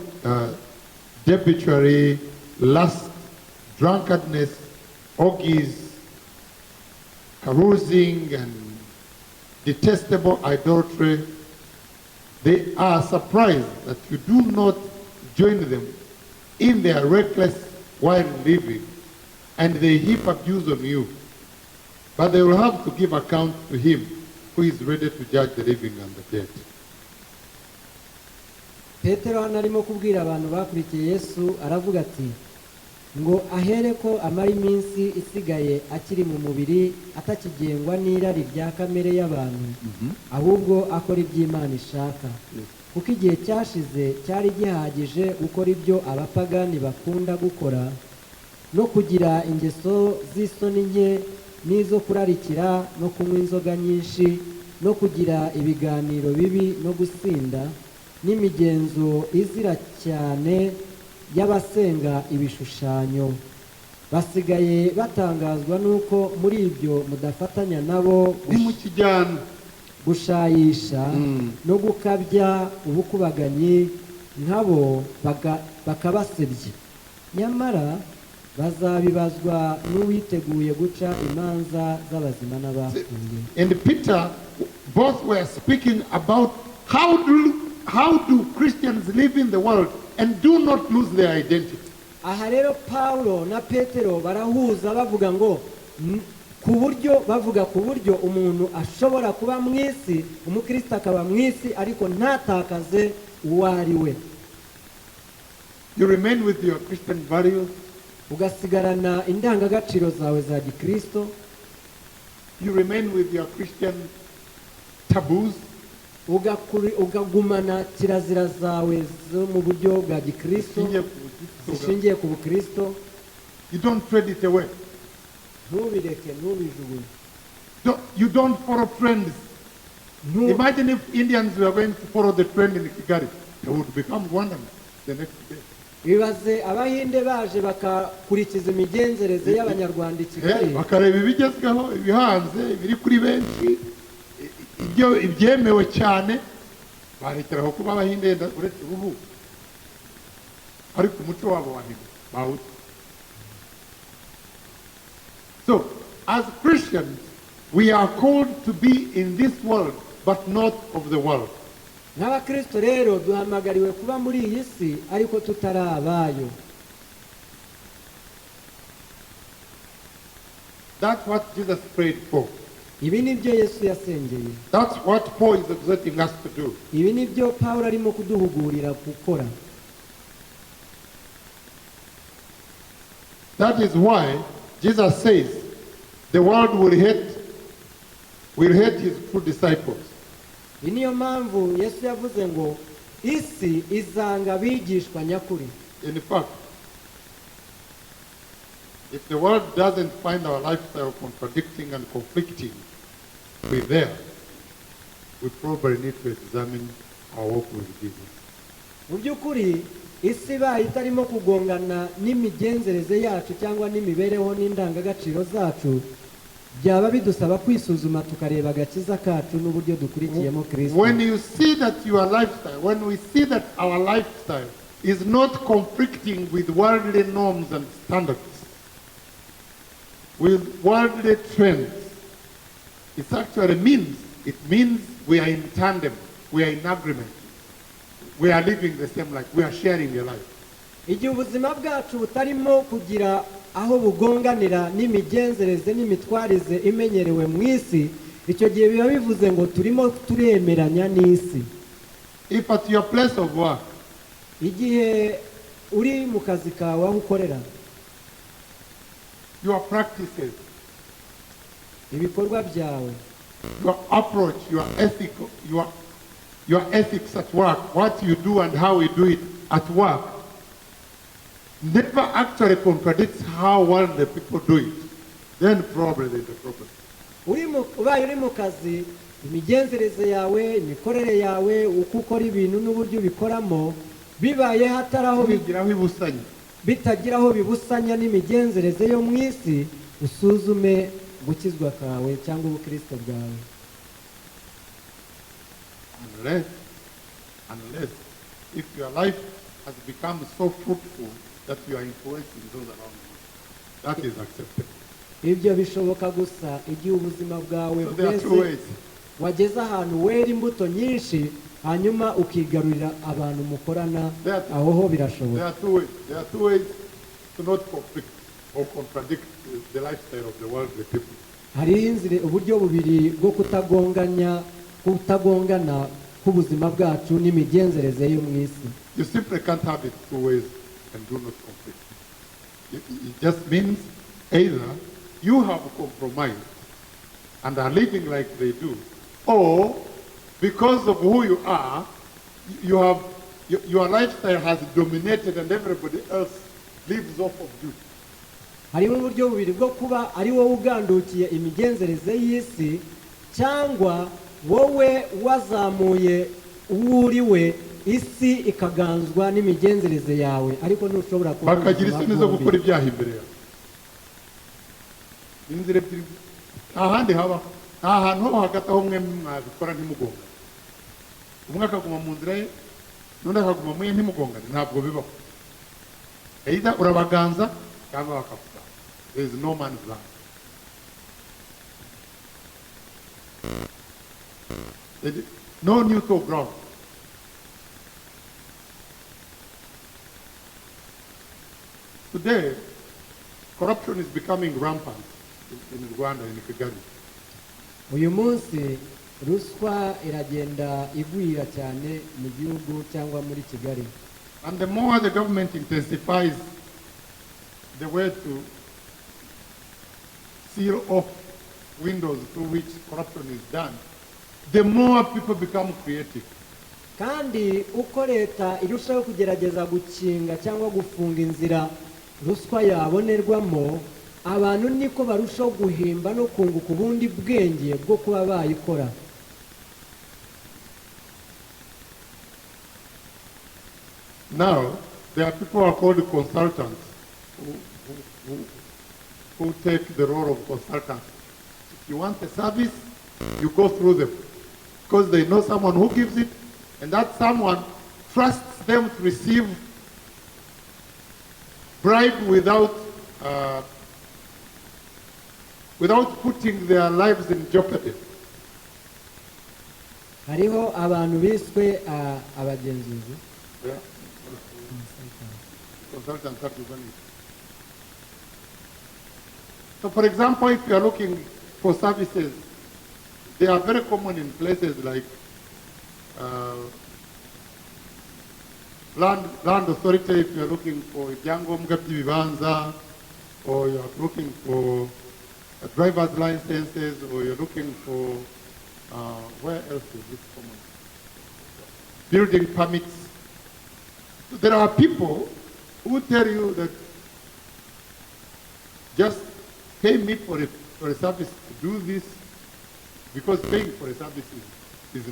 debauchery, lust, drunkenness, orgies, carousing, and detestable idolatry. They are surprised that you do not join them in their reckless wild living, and they heap abuse on you. But they will have to give account to him who is ready to judge the living and the dead." Petero hano arimo kubwira abantu bakurikiye Yesu, aravuga ati ngo ahere ko amara iminsi isigaye akiri mu mubiri atakigengwa n'irari rya kamere y'abantu, ahubwo akora iby'Imana ishaka, kuko igihe cyashize cyari gihagije gukora ibyo abapagani bakunda gukora no kugira ingeso z'isoni nke n'izo kurarikira no kunywa inzoga nyinshi no kugira ibiganiro bibi no gusinda n'imigenzo izira cyane y'abasenga ibishushanyo. Basigaye batangazwa n'uko muri ibyo mudafatanya nabo Nimukijyana gushayisha no gukabya ubukubaganyi nkabo, bakabasebya. Nyamara bazabibazwa n'uwiteguye guca imanza z'abazima n'abapfuye. And Peter, both were speaking about how do Christians live in the world and do not lose their identity. Aha rero Paulo na Petero barahuza bavuga ngo ku buryo bavuga ku buryo umuntu ashobora kuba mu isi, umukristo akaba mu isi ariko ntatakaze uwo ari we. You remain with your Christian values. Ugasigarana indangagaciro zawe za gikristo. You remain with your Christian taboos. Ukagumana kirazira zawe zo mu buryo bwa gikristo zishingiye ku bukristo. You don't trade it away. Ntubireke, ntubijugunye. You don't follow trends. Imagine if Indians were going to follow the trend in Kigali, they would become Rwandans the next day. Bibaze Abahinde baje bakakurikiza imigenzereze y'Abanyarwanda i Kigali. Bakareba ibigezweho, ibihanze, ibiri kuri benshi, ibyo ibyemewe cyane, barekeraho kuba Abahinde yenda uretse uruhu, ariko umuco wabo wahiga bawuta. So as Christians, we are called to be in this world but not of the world. Nk'abakristo rero duhamagariwe kuba muri iyi si ariko tutari abayo. That's what Jesus prayed for. Ibi ni byo Yesu yasengeye. That's what Paul is exhorting us to do. Ibi ni byo Pawulo arimo kuduhugurira gukora. That is why Jesus says the world will hate his true disciples. Iyi niyo mpamvu Yesu yavuze ngo isi izanga abigishwa nyakuri. In fact, if the world doesn't find our lifestyle contradicting and conflicting with theirs, we probably need to examine our walk with Jesus. Mu by'ukuri isi ibaye itarimo kugongana n'imigenzereze yacu cyangwa n'imibereho n'indangagaciro zacu, byaba bidusaba kwisuzuma tukareba agakiza kacu n'uburyo dukurikiyemo Kristo. When you see that your lifestyle, when we see that our lifestyle is not conflicting with worldly norms and standards, with worldly trends, it actually means, it means we are in tandem, we are in agreement, we are living the same life, we are sharing a life. Igihe ubuzima bwacu butarimo kugira aho bugonganira n'imigenzereze n'imitwarize imenyerewe mu isi, icyo gihe biba bivuze ngo turimo turemeranya n'isi. If at your place of work, Igihe uri mu kazi kawe aho ukorera, your practices, ibikorwa byawe, your approach, your ethical, your ethics at work, what you do and how you do it at work, never actually contradicts how worldly people do it, then probably there's a problem. Ubaye uri mu kazi, imigenzereze yawe, imikorere yawe, uko ukora ibintu n'uburyo ubikoramo, bibaye hatari aho Bigiraho ibusanya. Bitagira aho bibusanya n'imigenzereze yo mu isi, usuzume gukizwa kawe cyangwa ubukristo bwawe. Unless if your life has become so fruitful that you are influencing those around you. That is acceptable. Ibyo bishoboka gusa igihe ubuzima bwawe So there are two bwese ways. Wageze ahantu wera imbuto nyinshi, hanyuma ukigarurira abantu mukorana. Aho ho birashoboka. There are two ways. There are two ways to not conflict or contradict the lifestyle of the worldly people. Hariho inzira, uburyo bubiri bwo kutagonganya, kutagongana k'ubuzima bwacu n'imigenzereze yo mu isi. You simply can't have it two ways and do not conflict. It just means either you have compromised and are living like they do, or because of who you are, your lifestyle has dominated and everybody else lives off of you. Harimo uburyo bubiri bwo kuba ari wowe ugandukiye imigenzereze y'isi, cyangwa wowe wazamuye uwo uri we, isi ikaganzwa n'imigenzereze yawe, ariko ntushobora kuba Bakagira ubuzima isoni zo bwombi. Gukora ibyaha imbere yawe. Inzira ebyiri, nta handi habaho, nta hantu ho hagati aho mwe mwabikora ntimugongane, umwe akaguma mu nzira ye n'undi akaguma mu ye ntimugongane. Ntabwo bibaho. Either urabaganza cyangwa bakakuganza. There is no man's land. There is no neutral ground. Today, corruption is becoming rampant in Rwanda, in Kigali. Uyu munsi ruswa iragenda igwira cyane mu gihugu cyangwa muri Kigali. And the more the government intensifies the way to seal off windows through which corruption is done, the more people become creative. Kandi uko leta irushaho kugerageza gukinga cyangwa gufunga inzira ruswa yabonerwamo, abantu niko barushaho guhimba no kunguka ubundi bwenge bwo kuba bayikora. Now, there are people who are called consultants who take the role of consultants. If you want a service, you go through them because they know someone who gives it, and that someone trusts them to receive bribe without putting their lives in jeopardy. Hariho abantu biswe abagenzuzi. Yeah. Consultants have to run it. So, for example, if you are looking for services, they are very common in places like land authority, if you are looking for ibyangombwa by'ibibanza, or you are looking for driver's licenses, or you're looking for, where else is this common? Building permits. So there are people who tell you that just pay me for a service to do this, because paying for a service is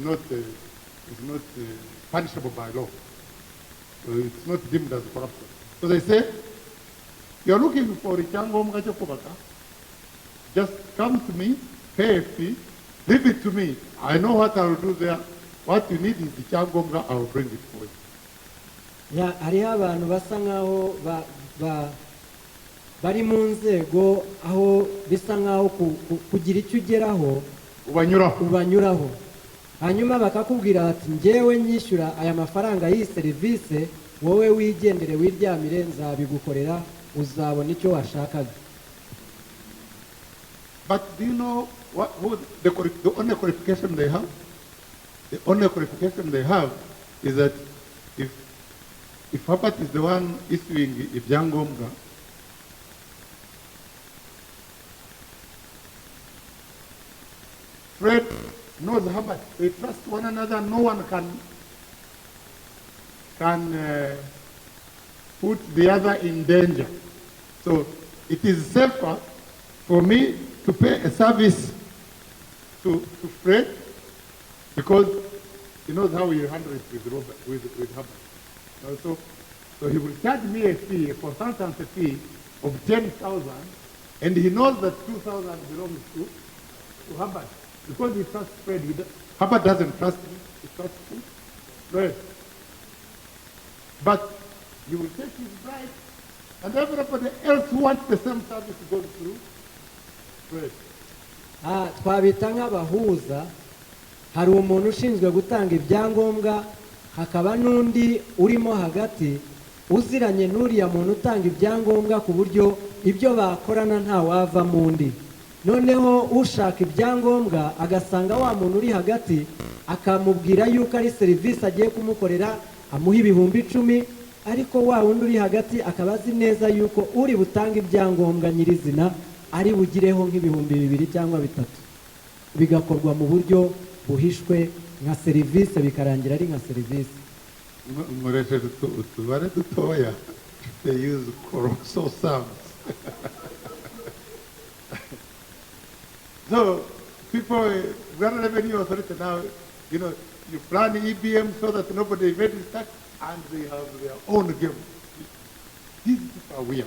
not punishable by law. So it's not deemed as corruption. So they say, you're looking for icyangombwa cyo kubaka, just come to me, pay a fee, leave it to me. I know what I will do there. What you need is icyangombwa, I will bring it for you. Ya, hariho abantu basa nkaho ba, ba, bari mu nzego aho bisa nk'aho kugira icyo ugeraho ubanyuraho. Ubanyuraho, hanyuma bakakubwira bati: "Njyewe nyishyura aya mafaranga y'iyi serivisi, wowe wigendere wiryamire, nzabigukorera, uzabona icyo washakaga." But do you know the only qualification they have? The only qualification they have is that if Herbert is the one issuing ibyangombwa, Fred knows Herbert. They trust one another. No one can put the other in danger. So it is safer for me to pay a service to Fred because he knows how he handle it with Robert, with Herbert. So he will charge me a fee, a consultancy fee of 10,000, and he knows that 2,000 belongs to Herbert. Because he trusts Fred. Herbert doesn't trust me, he trusts who? Fred. But he will take his bribe, and everybody else who wants the same service goes through Fred. Ah, twabita nk'abahuza. Hari umuntu ushinzwe gutanga ibyangombwa, hakaba n'undi urimo hagati uziranye n'uriya muntu utanga ibyangombwa, ku buryo ibyo bakorana nta wavamo undi. Noneho ushaka ibyangombwa agasanga wa muntu uri hagati, akamubwira yuko ari serivisi agiye kumukorera, amuha 10,000, ariko wa wundi uri hagati akaba azi neza yuko uri butange ibyangombwa nyirizina ari bugireho nk'ibihumbi 2 cyangwa 3. Bigakorwa mu buryo buhishwe nka serivisi, bikarangira ari nka serivisi. Nkoresheje utubare dutoya, they use colossal sums. So people, Rwanda Revenue Authority now, you plan EBM so that nobody evades tax, and they have their own game. These people are weird.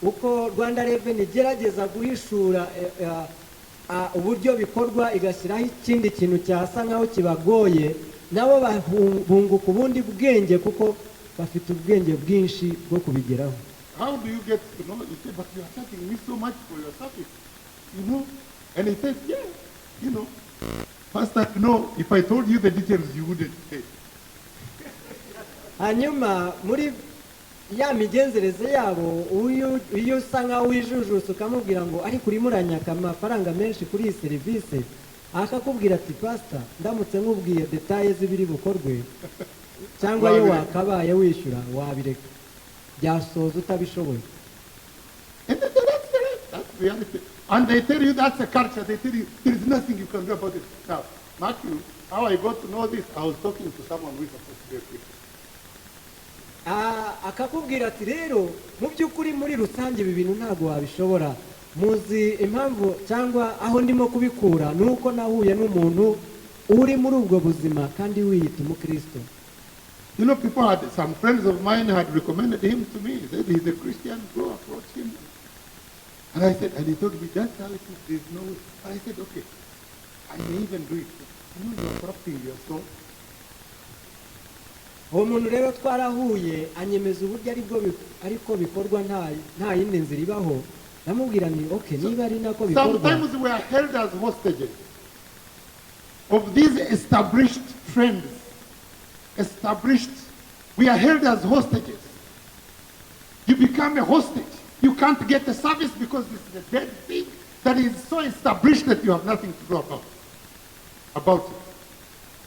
Uko Rwanda Revenue igerageza guhishura uburyo bikorwa, igashyiraho ikindi kintu cyasa nkaho kibagoye, nabo bunguka ubundi bwenge, kuko bafite ubwenge bwinshi bwo kubigeraho. How do you get to know? You say, "But you are charging me so much for your service, you know?" And he says, "Yeah, Pastor, if I told you the details, you wouldn't pay." Hanyuma muri ya migenzereze yabo, iyo usa nkaho wijujutse ukamubwira ngo: "Ariko urimo uranyaka amafaranga menshi kuri iyi serivisi," akakubwira ati: "Pasita, ndamutse nkubwiye détails z'ibiri bukorwe cyangwa ayo Wabireka. wakabaye wishyura, wabireka, byasoza utabishoboye." And then that's reality. And they tell you that's a culture. They tell you there is nothing you can do about it. Now, mark you, how I got to know this, I was talking to someone who is supposed to be a Christian. Ah, akakubwira ati: "Rero mu by'ukuri, muri rusange, ibi bintu ntabwo wabishobora." Muzi impamvu cyangwa aho ndimo kubikura? Ni uko nahuye n'umuntu uri muri ubwo buzima kandi wiyita umukristo. Some friends of mine had recommended him to me. He said, "He's a Christian, go approach him." And I said, and he told me, "That's how it is, there's no way." And I said, "Okay, I may even do it. You know, you're corrupting your soul." Uwo muntu rero twarahuye, anyemeza uburyo aribwo ariko bikorwa, nta yindi nzira ibaho. Ndamubwira ni: "Okay, niba ari nako bikorwa." Sometimes we are held as hostages of these established trends. Established. We are held as hostages. You become a hostage. You can't get a service because this is a dead thing that is so established that you have nothing to do about it.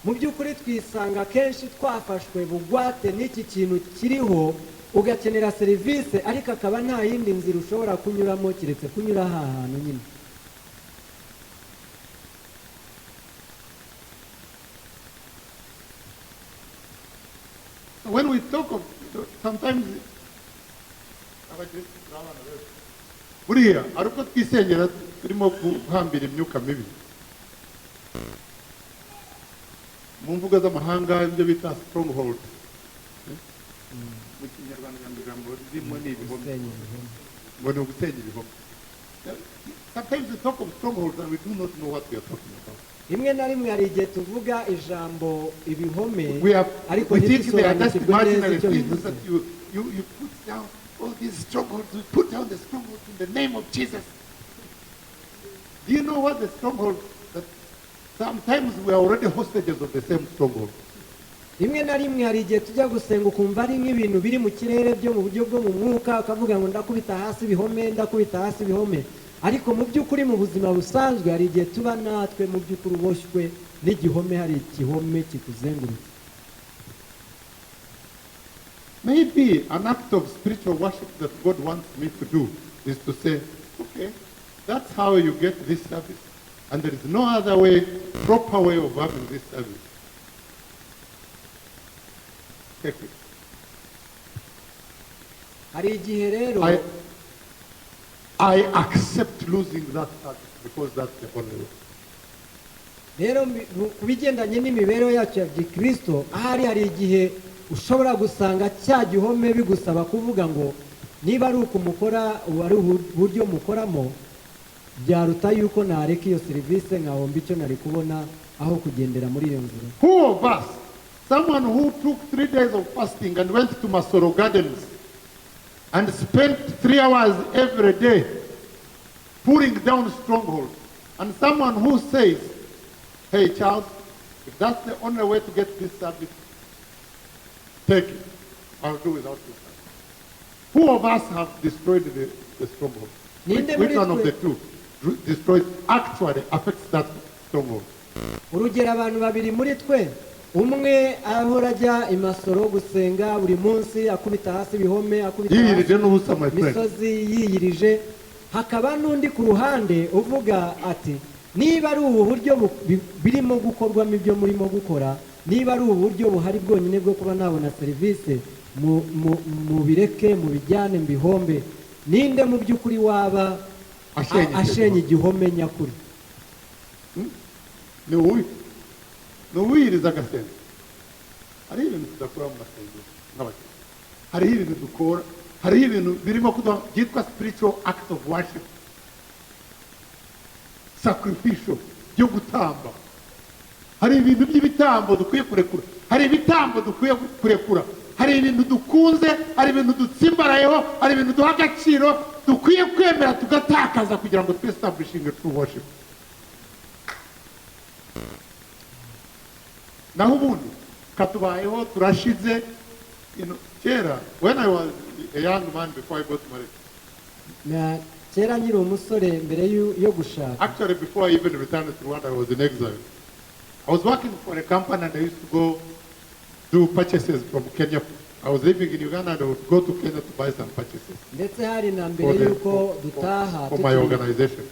Mu by'ukuri twisanga kenshi twafashwe bugwate n'iki kintu kiriho, ugakenera serivisi ariko akaba nta yindi nzira ushobora kunyuramo keretse kunyura aha hantu nyine. So when we talk of, sometimes, abakirisitu turi abana beza. Buriya ari uko twisengera turimo guhambira imyuka mibi mu mvugo z'amahanga, ibyo bita stronghold. Mu Kinyarwanda ijambo ririmo ni ibihome. Gusenya ibihome. Ngo ni ugusenya ibihome. Sometimes we talk of strongholds and we do not know what we are talking about. Rimwe na rimwe hari igihe tuvuga ijambo ibihome, ariko We think they are just ntitusobanukirwe neza imaginary icyo things bivuze. that you put down all these strongholds. You put down the strongholds in the name of Jesus. Do you know what the stronghold, that sometimes we are already hostages of the same stronghold? Rimwe na rimwe hari igihe tujya gusenga ukumva ari nk'ibintu biri mu kirere byo mu buryo bwo mu mwuka, ukavuga ngo ndakubita hasi ibihome, ndakubita hasi ibihome, ariko mu by'ukuri mu buzima busanzwe hari igihe tuba natwe mu by'ukuri uboshywe n'igihome, hari igihome kikuzengurutse. Maybe an act of spiritual worship that God wants me to do is to say, "Okay, that's how you get this service. And there is no other way, proper way of having this service. Take it." Hari igihe rero I accept losing that service because that's the only way. Rero ku bigendanye n'imibereho yacu ya gikristo, ahari hari igihe ushobora gusanga cya gihome bigusaba kuvuga ngo niba ari uku mukora, ubu ari uburyo mukoramo, byaruta yuko nareka iyo serivisi nkahomba icyo nari kubona aho kugendera muri iyo nzira. Who of us, someone who took 3 days of fasting and went to Masoro Gardens and spent 3 hours every day putting down strongholds, and someone who says, "Hey, Charles, if that's the only way to get this service, take it. I'll do without this service." Who of us have destroyed the stronghold? Which, Ninde which muri one of twe- the two destroys, actually affects that stronghold? Urugero, abantu babiri muri twe, umwe ahora ajya i Masoro gusenga buri munsi, akubita hasi ibihome, akubita hasi Yiyirije n'ubusa, my friend. Imisozi yiyirije, hakaba n'undi ku ruhande uvuga ati niba ari ubu buryo birimo gukorwamo ibyo murimo gukora, niba ari ubu buryo buhari bwonyine bwo kuba nabona serivisi, mubireke mubijyane mbihombe. Ninde mu by'ukuri waba ashenye icyo ashenye gihome? Igihome nyakuri? Ni uwiyiriza agasenga. Hariho ibintu tudakora mu masengero nk'abakristo, hariho ibintu dukora, hariho ibintu birimo kuduha byitwa spiritual act of worship, sacrificial, byo gutamba. Hari ibintu by'ibitambo dukwiye kurekura, hari ibitambo dukwiye kurekura, hari ibintu dukunze, hari ibintu dutsimbarayeho, hari ibintu duha agaciro dukwiye kwemera tugatakaza kugira ngo twestablishinge true worship. Naho ubundi katubayeho turashize. Kera, when I was a young man before I got married, Na kera nkiri umusore mbere yo gushaka, actually before I even returned to Rwanda, I was in exile. I was working for a company and I used to go do purchases from Kenya. I was living in Uganda and I would go to Kenya to buy some purchases ndetse hari na mbere y'uko dutaha for my tukiri- organization.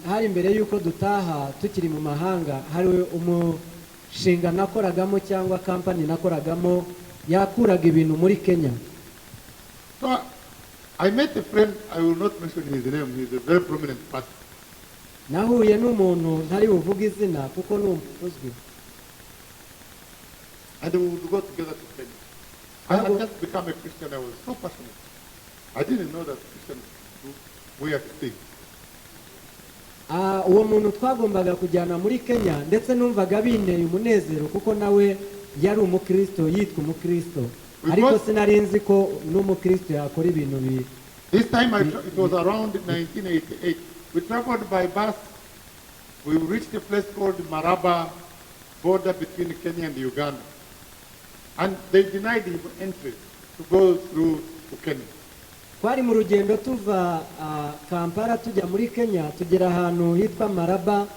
Hari mbere y'uko dutaha tukiri mu mahanga, hari umushinga nakoragamo cyangwa kampani nakoragamo yakuraga ibintu muri Kenya. So I met a friend, I will not mention his name, he's a very prominent pastor. Nahuye n'umuntu ntari buvuge izina kuko ni umuntu uzwi. And we would go together to Kenya. I had just become a Christian. I was so passionate. I didn't know that Christians do weird things. Ah, uwo muntu twagombaga kujyana muri Kenya, ndetse numvaga binteye umunezero kuko nawe yari umukristo, yitwa umukristo, ariko sinari nzi ko n'umukristo yakora ibintu bi This time it was around 1988. We traveled by bus. We reached a place called Maraba, border between Kenya and Uganda. And they denied him entry to go through to Kenya. Twari mu rugendo tuva Kampala tujya muri Kenya, tugera ahantu hitwa Maraba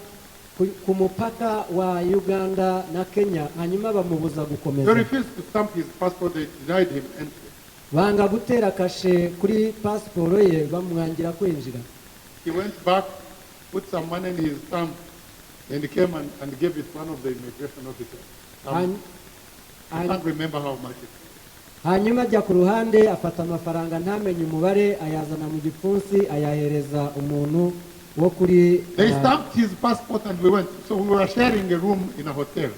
ku mupaka wa Uganda na Kenya, hanyuma bamubuza gukomeza. They refused to stamp his passport. They denied him entry. Banga gutera kashe kuri pasiporo ye, bamwangira kwinjira. He went back, put some money in his thumb, and came and gave it to one of the immigration officers. I can't remember how much it was. Hanyuma ajya ku ruhande afata amafaranga ntamenye umubare, ayazana mu gipfunsi, ayahereza umuntu wo kuri They stamped his passport and we went. So we were sharing a room in a hotel.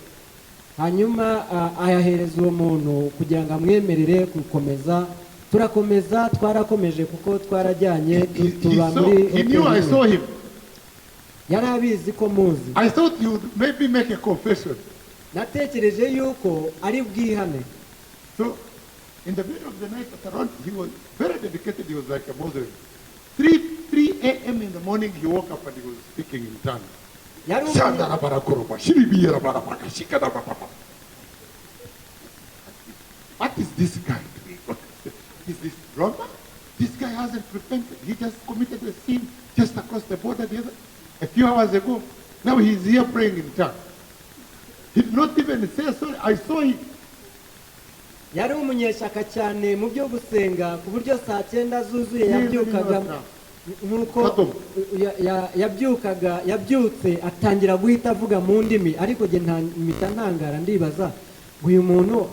Hanyuma ayahereza uwo muntu kugira ngo amwemerere gukomeza. Turakomeza, twarakomeje kuko twarajyanye He, tuba saw, muri he knew I hoteli saw imwe. him. Yari abizi ko muzi. I thought he would maybe make a confession. Natekereje yuko ari bwihane. So, in the middle of the night at around, he was very dedicated. He was like a Muslim. 3 a.m. in the morning, he woke up and he was speaking in tongues. Yari umunye- Shandarabarakoroma, shiribiyerabarabaka, shikadabababa. What is this guy doing? What is this drama? This guy hasn't repented. He just committed a sin just across the border a few hours ago. Now he's here praying in tongues. He did not even say sorry. I saw him. Yari umunyeshyaka cyane mu byo gusenga, ku buryo saa cyenda zuzuye yabyukaga nk'uko yabyukaga, yabyutse atangira guhita avuga mu ndimi. Ariko njye mpita ntangara, ndibaza ngo uyu muntu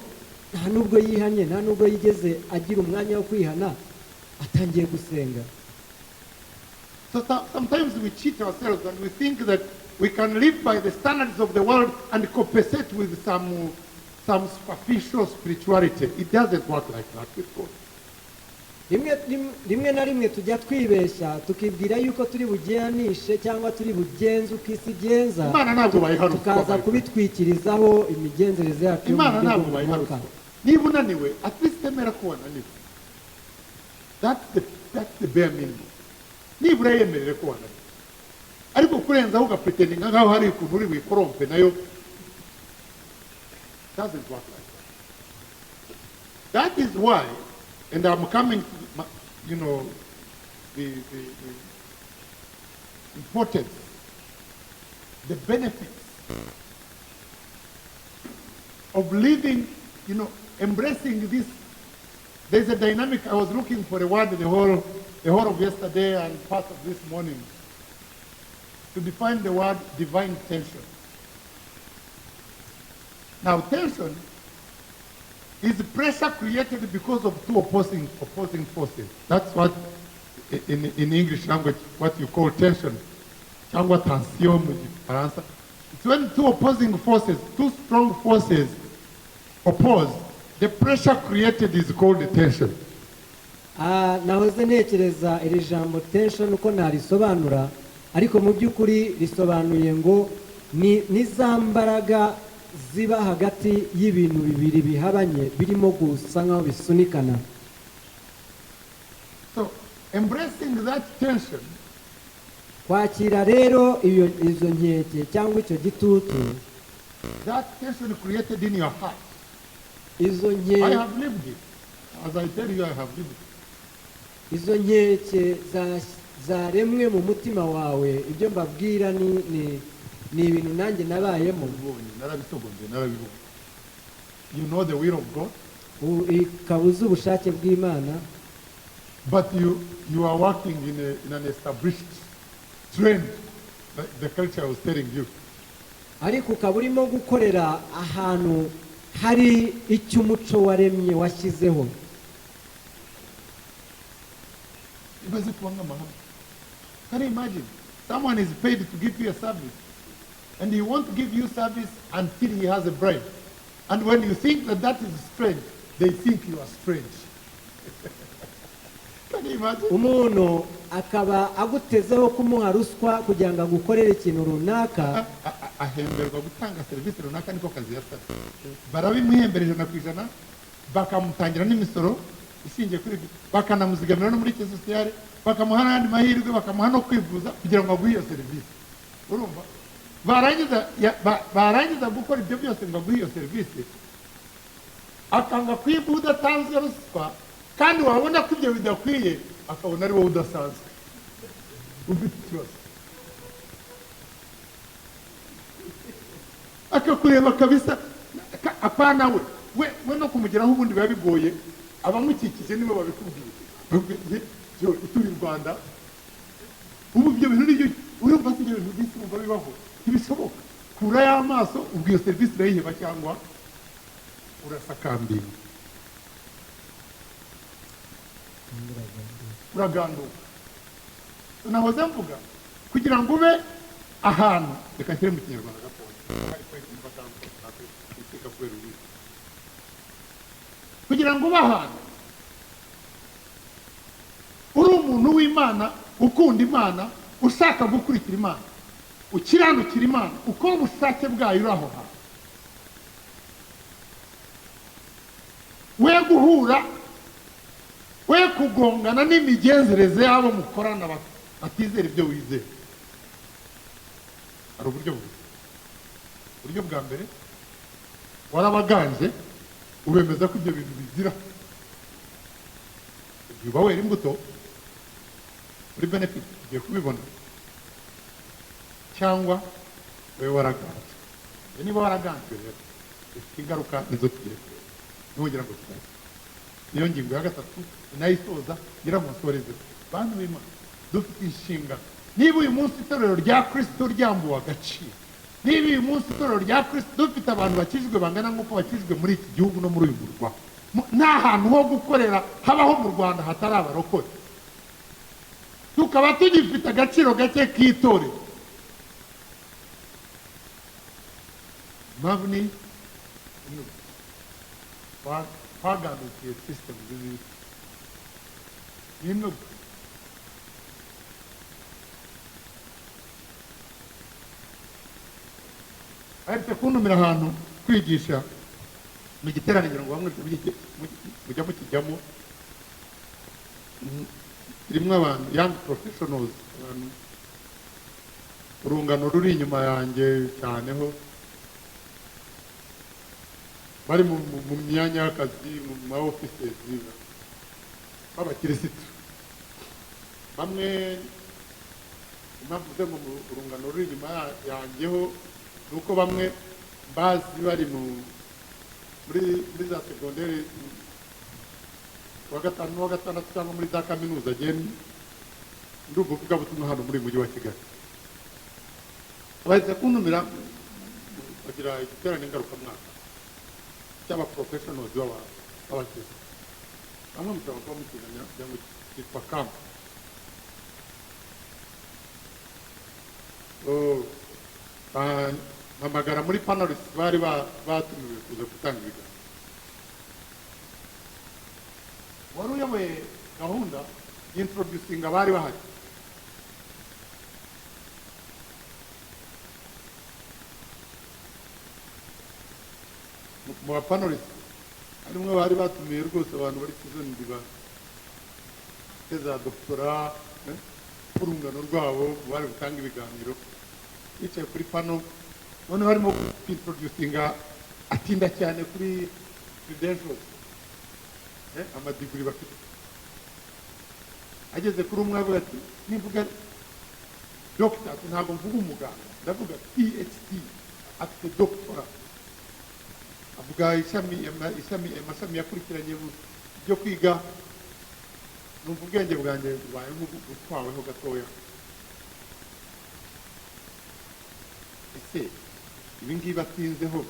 nta nubwo yihanye, nta nubwo yigeze agira umwanya wo kwihana, atangiye gusenga. So sometimes we cheat ourselves and we think that we can live by the standards of the world and compensate with some superficial spirituality. It doesn't work like that with God. Rimwe na rimwe tujya twibeshya, tukibwira yuko turi bugenishe cyangwa turi bugenze uko isi igenza, Imana ntabwo bayiha ruswa, tukaza my friend. kubitwikirizaho imigenzereze yacu yo mu Imana buryo ntabwo bwo mu bayiha mwuka. ruswa. Niba unaniwe, at least emera ko wananiwe. That's the bare minimum. Nibura yemerere ko wananiwe. Ariko kurenzaho ugapretendinga nkaho hari ukuntu uri buyikorompe nayo, doesn't work like that. That is why, and I'm coming to the importance, the benefits of living, embracing this. There's a dynamic. I was looking for a word the whole of yesterday and part of this morning to define the word "divine tension." Now, tension is pressure created because of two opposing forces. That's what, in English language, what you call tension. Cyangwa tension mu Gifaransa. It's when two opposing forces, two strong forces oppose, the pressure created is called the tension. Ah, nahoze ntekereza iri jambo tension uko narisobanura, ariko mu by'ukuri risobanuye ngo ni za mbaraga ziba hagati y'ibintu bibiri bihabanye birimo gusa nkaho bisunikana. So, embracing that tension Kwakira rero iyo izo nkeke cyangwa icyo gitutu, that tension created in your heart. Izo nke I have lived it. As I tell you, I have lived it. Izo nkeke zaremwe mu mutima wawe, ibyo mbabwira ni ibintu nanjye nabayemo. Narabibonye, narabisogonze, narabibonye. You know the will of God, Ukaba uzi ubushake bw'Imana, but you are working in an established trend, like the culture I was telling you. Ariko ukaba urimo gukorera ahantu hari icyo umuco waremye washyizeho. Ibaze kuba nk'amahame. Can you imagine? Someone is paid to give you a service, and he won't give you service until he has a bribe. And when you think that that is strange, they think you are strange. Can you imagine? Umuntu akaba agutezeho kumuha ruswa kugira ngo agukorere ikintu runaka. Ahemberwa gutanga serivisi runaka, niko kazi yasabye. Barabimuhembera 100%, bakamutangira n'imisoro ishingiye kuri ibyo, bakanamuzigamira no muri caisse sociale, bakamuha n'ayandi mahirwe, bakamuha no kwivuza kugira ngo aguhe iyo serivisi. Urumva, barangiza gukora ibyo byose ngo aguhe iyo serivisi, akanga kuyiguha udatanzwe ruswa, kandi wabona ko ibyo bidakwiye, akabona ari wowe udasanzwe ufite ikibazo, akakureba kabisa apana we no kumugeraho ubundi biba bigoye, abamukikije nibo babikubwiye. Yo, ituye u Rwanda ubu ibyo bintu nibyo urumva si ibyo bintu byinshi wumva bibaho, ntibishoboka. Kura y'amaso, ubwo iyo serivisi urayiheba cyangwa urasakambira, uraganduka. Nahoze mvuga kugira ngo ube ahantu, reka nshyire mu Kinyarwanda gatoya, kubera ururimi, kugira ngo ube ahantu uri umuntu w'Imana, ukunda Imana, ushaka gukurikira Imana. Ukiranukira Imana, ukora ubushake bwayo uri aho hantu. We guhura, we kugongana n'imigenzereze y'abo mukorana batizera ibyo wizera. Hari uburyo bubiri. Uburyo bwa mbere, warabaganje ubemeza ko ibyo bintu bizira. Igihe uba wera imbuto muri benefit ugiye kubibona, cyangwa wowe waraganzwe. Niba waraganzwe rero bifite ingaruka nizo tugiye kureba. Ntugira ngo tuzaze. Niyo ngingo ya gatatu inayisoza ngira ngo nsoreze. Bantu b'Imana, dufite inshingano. Niba uyu munsi itorero rya Kristo ryambuwe agaciro, niba uyu munsi itorero rya Kristo dufite abantu bakijijwe bangana nk'uko bakijijwe muri iki gihugu no muri uyu murwa, nta hantu ho gukorera habaho mu Rwanda hatari abarokore, tukaba tugifite agaciro gake k'itorero. Impamvu ni twagandukiye system z'isi. Ni imwe gusa. Aherutse kuntumira ahantu kwigisha mu giteraniro ngo bamwe mujya mukijyamo, kirimo abantu young professionals, abantu urungano ruri inyuma yanjye cyane ho bari mu myanya y'akazi, mu ma offices b'abakirisitu. Bamwe impamvu mvuze ngo urungano ruri inyuma yanjye ho ni uko bamwe bazi bari muri za segonderi wa gatanu n'uwa gatandatu cyangwa muri za kaminuza. Ndumva uvugabutumwa hano muri mujyi wa Kigali. Bahise kuntumira bagira igiterane ngarukamwaka cy'aba professionals b'abakirisitu. Bamwe mushobora kuba mukizanya cyangwa cyitwa camp. Mpamagara muri panelists bari batumiwe kuza gutanga ibiganiro. Wari uyoboye gahunda y'introducing abari bahari. Mu ba panelists harimo bari batumiye rwose abantu bari season ba za doctora, urungano rwabo bari gutanga ibiganiro. Yicaye kuri pano, none barimo kwintroducinga, atinda cyane kuri credentials, amadiguri bafite. Ageze kuri umwe avuga ati nivuga doctor ntabwo mvuga umuganga, ndavuga PhD, afite doctora. Avuga ishami amashami yakurikiranye byo kwiga. Numva ubwenge bwanjye bubaye nk'ubutwaweho gatoya. Ese ibi ngibi atinzeho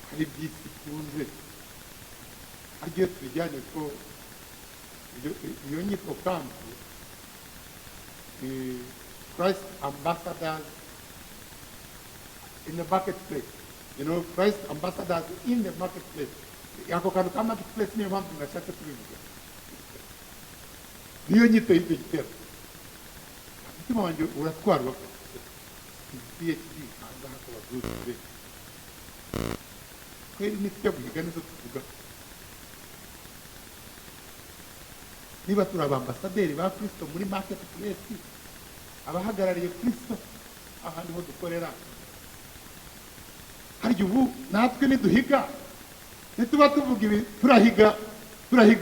hari iby'isi ikunze, ariko iyo tubijyanye ko iyo nyito kampu ni Christ ambassadors in the marketplace. You know, Christ ambassadors in the marketplace. Ako kantu ka marketplace niyo mpamvu nashatse kubivuga. Niyo nyito y'icyo gitero. Umutima wanjye uratwarwa PhD hanze aha babyuzuye. Kweri nitujya guhiga nizo tuvuga. Niba turi abambasaderi ba Kristo muri marketplace, abahagarariye Kristo aha niho dukorera. Harya ubu natwe niduhiga nituba tuvuga ibi, turahiga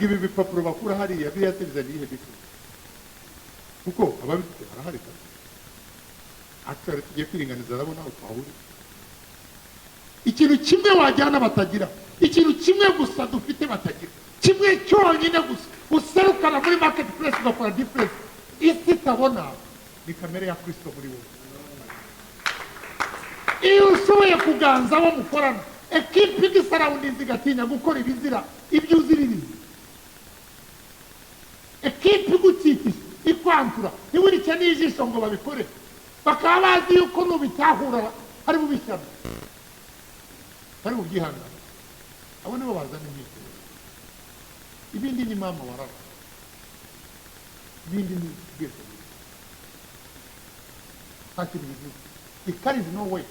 ibi bipapuro bakura hariya biriya se bizana iyihe bifu? Kuko ababifite barahari. Actually tugiye kwiringaniza arabona aho twahurira. Ikintu kimwe wajyana batagira, ikintu kimwe gusa dufite batagira, kimwe cyonyine gusa userukana muri marketplace ugakora difference isi itabona, ni kamere ya Kristo muri wowe. Iyo ushoboye kuganza abo mukorana, ekipi igisarawundinzi igatinya gukora ibizira ibyo uziririza, ekipi igukikije ikwantura ntiwirice n'ijisho ngo babikore, bakaba bazi yuko nubitahura hari bubishyano, bari bubyihangana. Abo nibo bazana imyitozo. Ibindi ni mama warara, ibindi ni bwese, nta kintu bivuze. It carries no weight.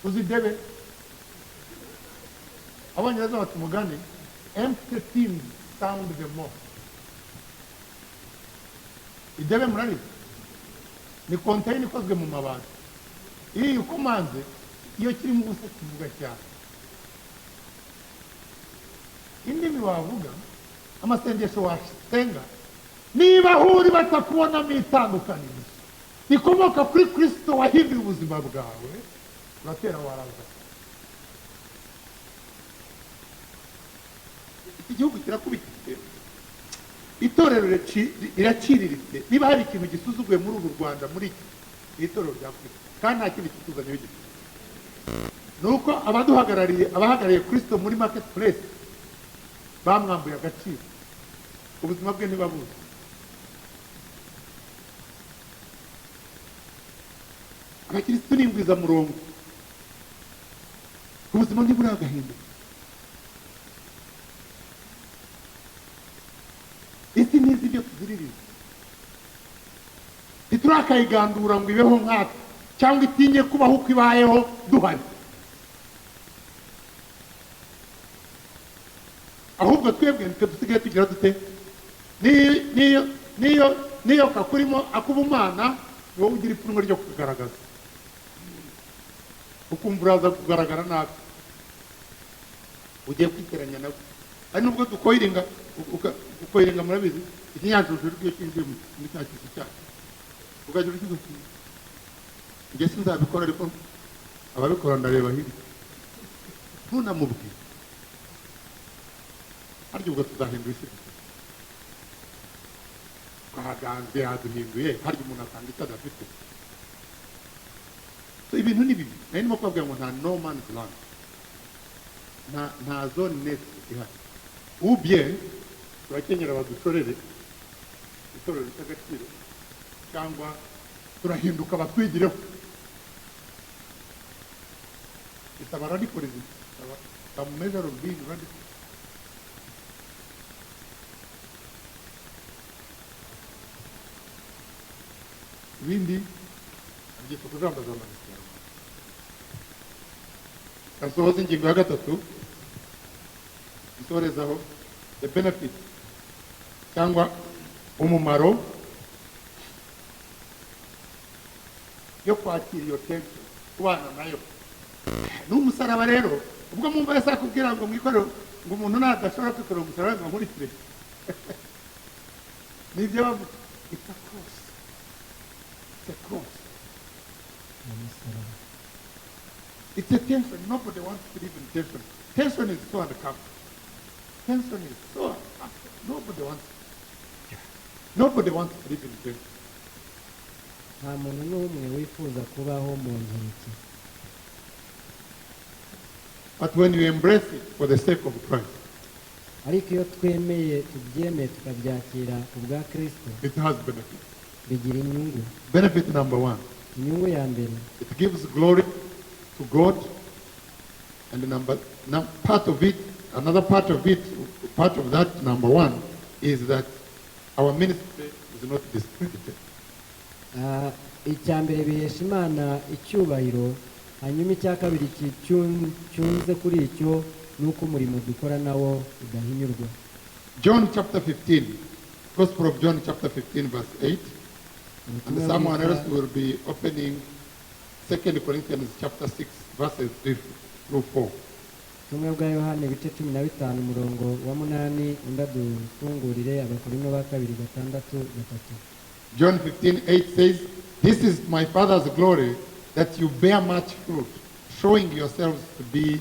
Uzi idebe? Abongereza bati umugani, "Empty things sound the most." Idebe murarizi? Ni container ikozwe mu mabati. Iyo ukomanze, iyo kirimo ubusa kivuga cyane. Indimi wavuga, amasengesho wasenga, niba aho uri batakubonamo itandukanirizo rikomoka kuri Kristo wahinduye ubuzima bwawe, uratera waraza. Iki gihugu kirakubitse, itorero riraciriritse. Niba hari ikintu gisuzuguye muri uru Rwanda, muri iki ni itorero rya Kristo, kandi nta kindi kituzanyeho gifite, ni uko abaduhagarariye, abahagarariye Kristo muri market place, bamwambuye agaciro, ubuzima bwe ntibabuzi. Abakirisitu ni ingwizamurongo, ubuzima ntiburagahinduka. Isi ntizi ibyo tuziririza, ntiturakayigandura ngo ibeho nkatwe cyangwa itinye kubaho uko ibayeho duhari. Ahubwo twebwe nitwe dusigaye tugira dute? Niyo kakurimo akuba umwana, ni wowe ugira ipfunwe ryo kugaragaza, ukumva uraza kugaragara nabi, ugiye kwiteranya nawe. Hari nubwo dukoyiringa, gukoyiringa murabizi, ikinyanjuru iyo cyinjiye muri cya kizu cyacu, ukagira uti uti njye sinzabikora, ariko ababikora ndareba hirya, ntunamubwire. Harya ubwo tuzahindura isi? Twahaganzwe, yaduhinduye. Harya umuntu atanga icyo adafite? So ibintu ni bibi. Nari ndimo kubabwira ngo nta no man's land, nta zone neutre ihari. Ubye turakenyera badushorere itorero ry'agaciro, cyangwa turahinduka batwigireho. Isaba radicalism, isaba some measure of being radical. Ibindi abyita kujambajamba mu Kinyarwanda. Gasohoza ingingo ya gatatu isorezaho, the benefit cyangwa umumaro yo kwakira iyo tension, kubana nayo n'umusaraba. Rero ubwo mwumva yasa akubwira ngo mwikorere, ngo umuntu nadashobora kwikorera umusaraba ngo nkurikire, nibyo bavuga. It's a cross, it's a cross. Umusaraba. It's a tension. Nobody wants to live in tension. Tension is so uncomfortable. Tension is so uncomfortable. Nobody wants to live in tension. Nta muntu n'umwe wifuza kubaho mu nkeke. But when you embrace it for the sake of Christ, ariko iyo twemeye, tubyemeye, tukabyakira ku bwa Kristo, it has benefits. Bigira inyungu. Benefit number one, Inyungu ya mbere, it gives glory to God. And the number, part of it, another part of it, part of that number one, is that our ministry is not discredited. Ah, icya mbere bihesha Imana icyubahiro. Hanyuma icya kabiri cyunze kuri icyo ni uko umurimo dukora nawo udahinyurwa. John chapter 15, Gospel of John chapter 15, verse 8. And Ubutumwa someone bwiza else will be opening 2 Corinthians chapter 6, verses 3 through 4. Ubutumwa bwa Yohani ibice 15 umurongo wa 8, undi adufungurire Abakorino ba kabiri 6:3. John 15, 8 says, "This is my Father's glory, that you bear much fruit, showing yourselves to be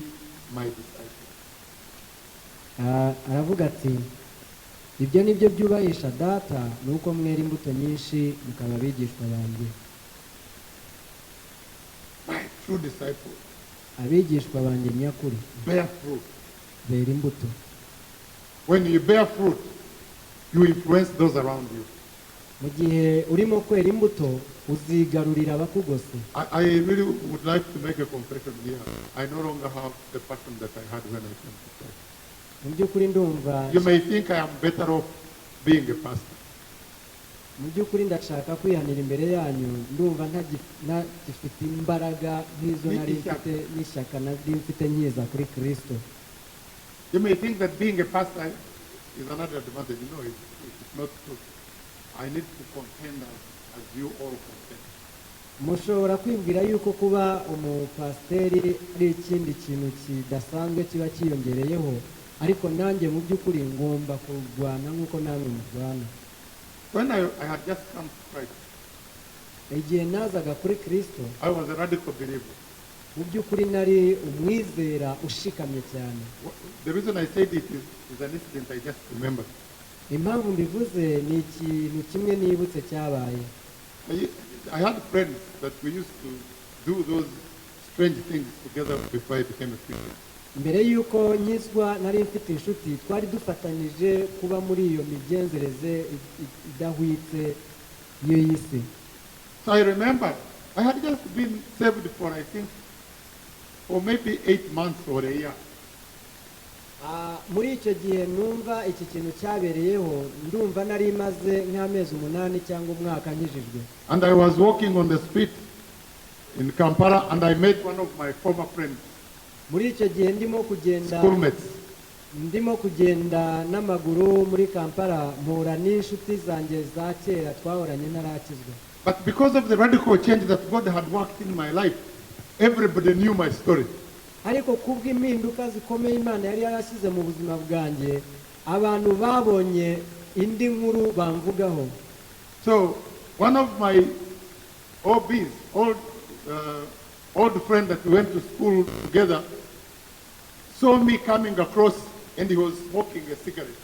my disciples." Ah, aravuga ati ibyo ni byo byubahisha Data, ni uko mwera imbuto nyinshi mukaba abigishwa banjye. My true disciples Abigishwa banjye nyakuri bear fruit. Bera imbuto. When you bear fruit, you influence those around you. Mu gihe urimo kwera imbuto, uzigarurira abakugose. I really would like to make a confession here. I no longer have the passion that I had when I came to Christ. Mu by'ukuri ndumva You may think I am better off being a pastor. Mu by'ukuri ndashaka kwihanira imbere yanyu, ndumva ntagifite imbaraga nk'izo nari N'ishyaka. mfite n'ishyaka nari mfite nkiza kuri Kirisito. You may think that being a pastor is another advantage. No, it's not true. I need to contend as you all contend. Mushobora kwibwira yuko kuba umupasiteri ari ikindi kintu kidasanzwe kiba cyiyongereyeho, ariko nanjye mu by'ukuri ngomba kurwana nk'uko namwe murwana. When I had just come to Christ, Igihe nazaga kuri Kirisito, I was a radical believer. mu by'ukuri nari umwizera ushikamye cyane. The reason I said it is an incident I just remembered. Impamvu mbivuze ni ikintu kimwe nibutse cyabaye. I had friends that we used to do those strange things together before I became a Christian. Mbere y'uko nkizwa nari mfite inshuti twari dufatanyije kuba muri iyo migenzereze idahwitse y'iyi si. So I remember I had just been saved for, I think, for maybe 8 months or a year. Ah, muri icyo gihe numva iki kintu cyabereyeho, ndumva nari maze nk'amezi 8 cyangwa umwaka nkijijwe. And I was walking on the street in Kampala and I met one of my former friends, Muri icyo gihe ndimo kugenda schoolmates. ndimo kugenda n'amaguru muri Kampala, mpura n'inshuti zanjye za kera twahoranye ntarakizwa. But because of the radical change that God had worked in my life, everybody knew my story. Ariko kubw'impinduka zikomeye Imana yari yarashyize mu buzima bwanjye, abantu babonye indi nkuru bamvugaho. So one of my OBs, old friend that we went to school together, saw me coming across and he was smoking a cigarette.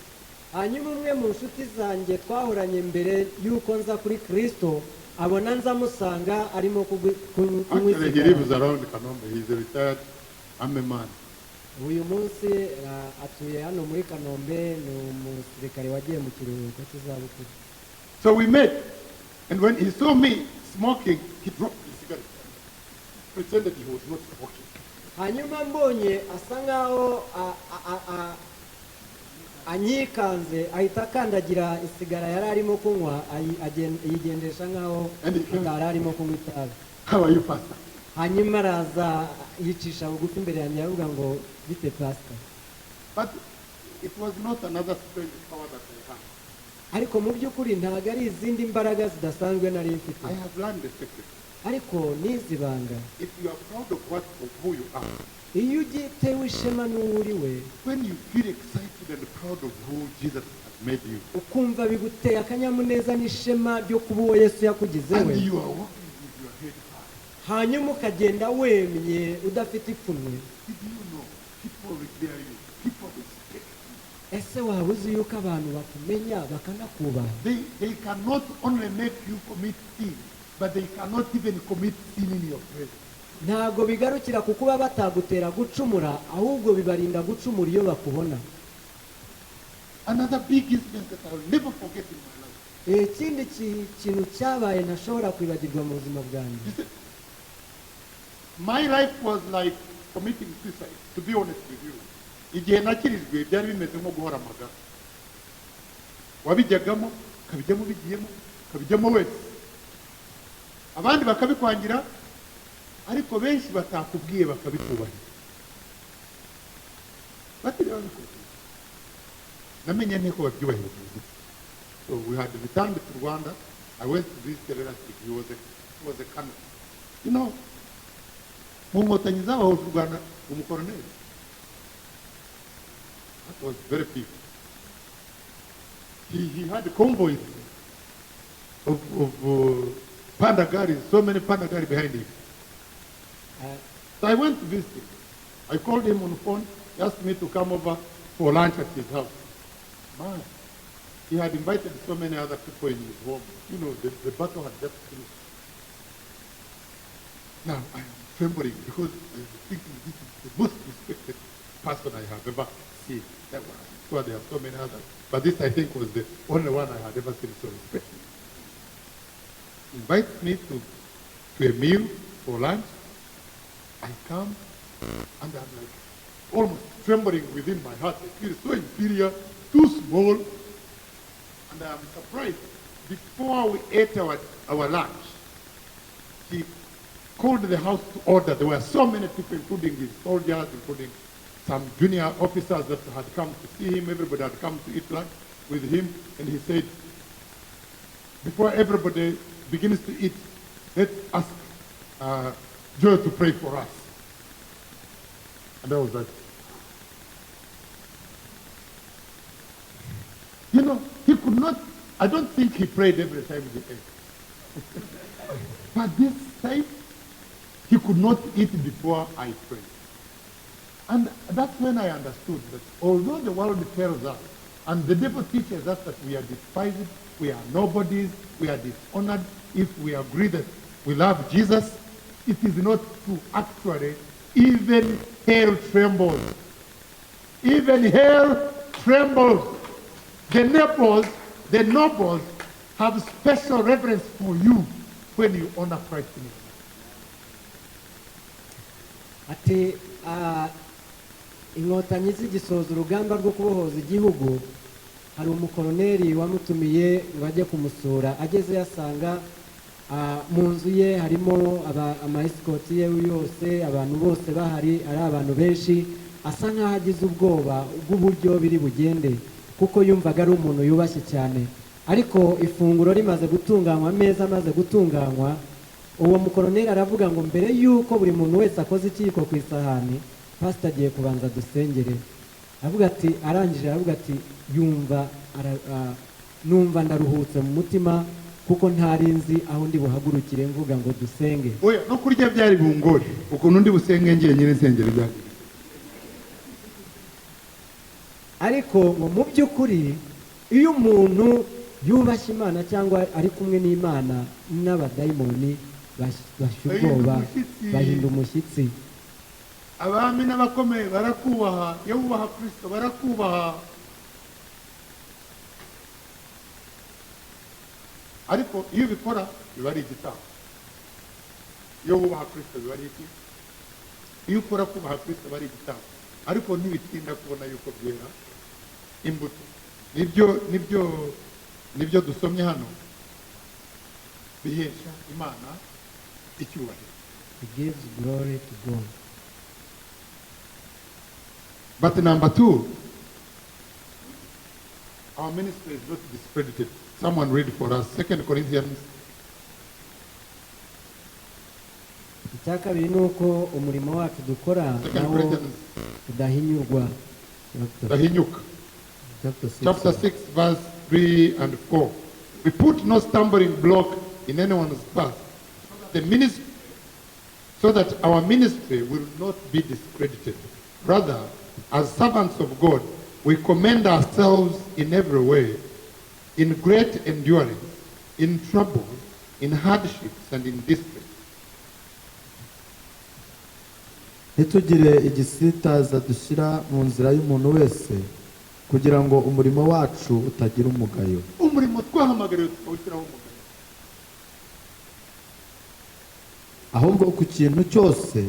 Hanyuma umwe mu nshuti zanjye twahoranye mbere y'uko nza kuri Kirisito abona nza musanga arimo kunywa Actually, he isigara. lives around Kanombe. He's a retired army man. Uyu munsi atuye hano muri Kanombe, ni umusirikare wagiye mu kiruhuko cy'izabukuru. So we met, and when he saw me smoking, he dropped the cigarette, pretended he was not smoking. Hanyuma mbonye asa nkaho anyikanze, ahita akandagira isigara yari arimo kunywa, yigendesha nkaho And he came. atari arimo kunywa itabi. "How are you, Pastor?" Hanyuma araza yicisha bugufi imbere yanjye, aravuga ngo: "Bite, pasita?" But it was not another strange power that I had. Ariko mu by'ukuri ntabwo ari izindi mbaraga zidasanzwe nari mfite. I have learned the secret. Ariko nize ibanga. If you are proud of who you are, Iyo utewe ishema n'uwo uri we, when you feel excited and proud of who Jesus has made you, ukumva biguteye akanyamuneza n'ishema ryo kuba uwo Yesu yakugize and we, you are walking with your head high, hanyuma ukagenda wemye udafite ipfunwe, did you know people revere you? People respect you. Ese waba uzi yuko abantu bakumenya bakanakubaha? They cannot only make you commit sin, but they cannot even commit sin in your presence. Ntabwo bigarukira ku kuba batagutera gucumura, ahubwo bibarinda gucumura iyo bakubona. Another big incident that I'll never forget in my life. Ikindi kintu cyabaye ntashobora kwibagirwa mu buzima bwanjye. You see, my life was like committing suicide, to be honest with you. Igihe nakirijwe byari bimeze nko guhora amagara. Wabijyagamo, ukabijyamo ubigiyemo, ukabijyamo wese. Abandi bakabikwangira, ariko benshi batakubwiye bakabikubahira. Batiriwe babikubwiye. Namenye nte ko babyubahira mu. So we had returned to Rwanda. I went to visit a relative. He was a colonel. Mu nkotanyi zabahoje u Rwanda, umukoroneri. That was very big. He had convoys of pandagaris, so many pandagari behind him. So I went to visit him. I called him on the phone. He asked me to come over for lunch at his house. Man, he had invited so many other people in his home. The battle had just finished. Now I am trembling because I am thinking this is the most respected person I have ever seen. That one, I'm sure there are so many others. But this, I think, was the only one I had ever seen so respected. He invites me to a meal for lunch. I come and I'm like almost trembling within my heart. I feel so inferior, too small. And I am surprised. Before we ate our lunch, he called the house to order. There were so many people, including his soldiers, including some junior officers that had come to see him. Everybody had come to eat lunch with him. And he said, before everybody begins to eat, let's ask Joe to pray for us. And I was like, he could not, I don't think he prayed every time he ate. But this time, he could not eat before I prayed. And that's when I understood that although the world tells us, and the devil teaches us that we are despised, we are nobodies, we are dishonored, if we agree that we love Jesus, it is not true. Actually, even hell trembles. Even hell trembles. The nobles have special reverence for you when you honor Christ in your life. Ati inkotanyi zigisoza urugamba rwo kubohoza igihugu, hari umukoloneli wamutumiye ngo ajye kumusura. Ageze yasanga mu nzu ye harimo amaesikoti ye yose, abantu bose bahari, ari abantu benshi. Asa nkaho agize ubwoba bw'uburyo biri bugende, kuko yumvaga ari umuntu yubashye cyane. Ariko ifunguro rimaze gutunganywa, ameza amaze gutunganywa, uwo mukoloneli aravuga ngo mbere yuko buri muntu wese akoze ikiyiko ku isahani, pastor agiye kubanza dusengere. Avuga ati, arangije aravuga ati, yumva numva ndaruhutse mu mutima, kuko ntari nzi aho ndi buhagurukire mvuga ngo dusenge. Oya, no kurya byari bungore ukuntu ndi busenge ngiye nyine nsengera byari. Ariko ngo mu by'ukuri iyo umuntu yubashye Imana cyangwa ari kumwe n'Imana, n'abadayimoni bashya ubwoba, bahinda umushyitsi. Abami n'abakomeye barakubaha, iyo wubaha Kristo barakubaha. Ariko iyo ubikora biba ari igitambo. Iyo wubaha Kristo biba ari iki? Iyo ukora kubaha Kristo biba ari igitambo. Ariko ntibitinda kubona yuko byera imbuto. Nibyo dusomye hano bihesha Imana icyubahiro. It gives glory to God. But number two, our ministry is not discredited. Someone read for us 2 Corinthians. Icya kabiri ni uko umurimo wacu dukora nawo udahinyurwa. Udahinyuka. Chapter 6, verse 3 and 4. We put no stumbling block in anyone's path, so that our ministry will not be discredited. Rather, as servants of God, we commend ourselves in every way, in great endurance, in troubles, in hardships, and in distress. Ntitugire igisitaza dushyira mu nzira y'umuntu wese, kugira ngo umurimo wacu utagira umugayo. Umurimo twahamagariwe tukawushyiraho umugayo. Ahubwo ku kintu cyose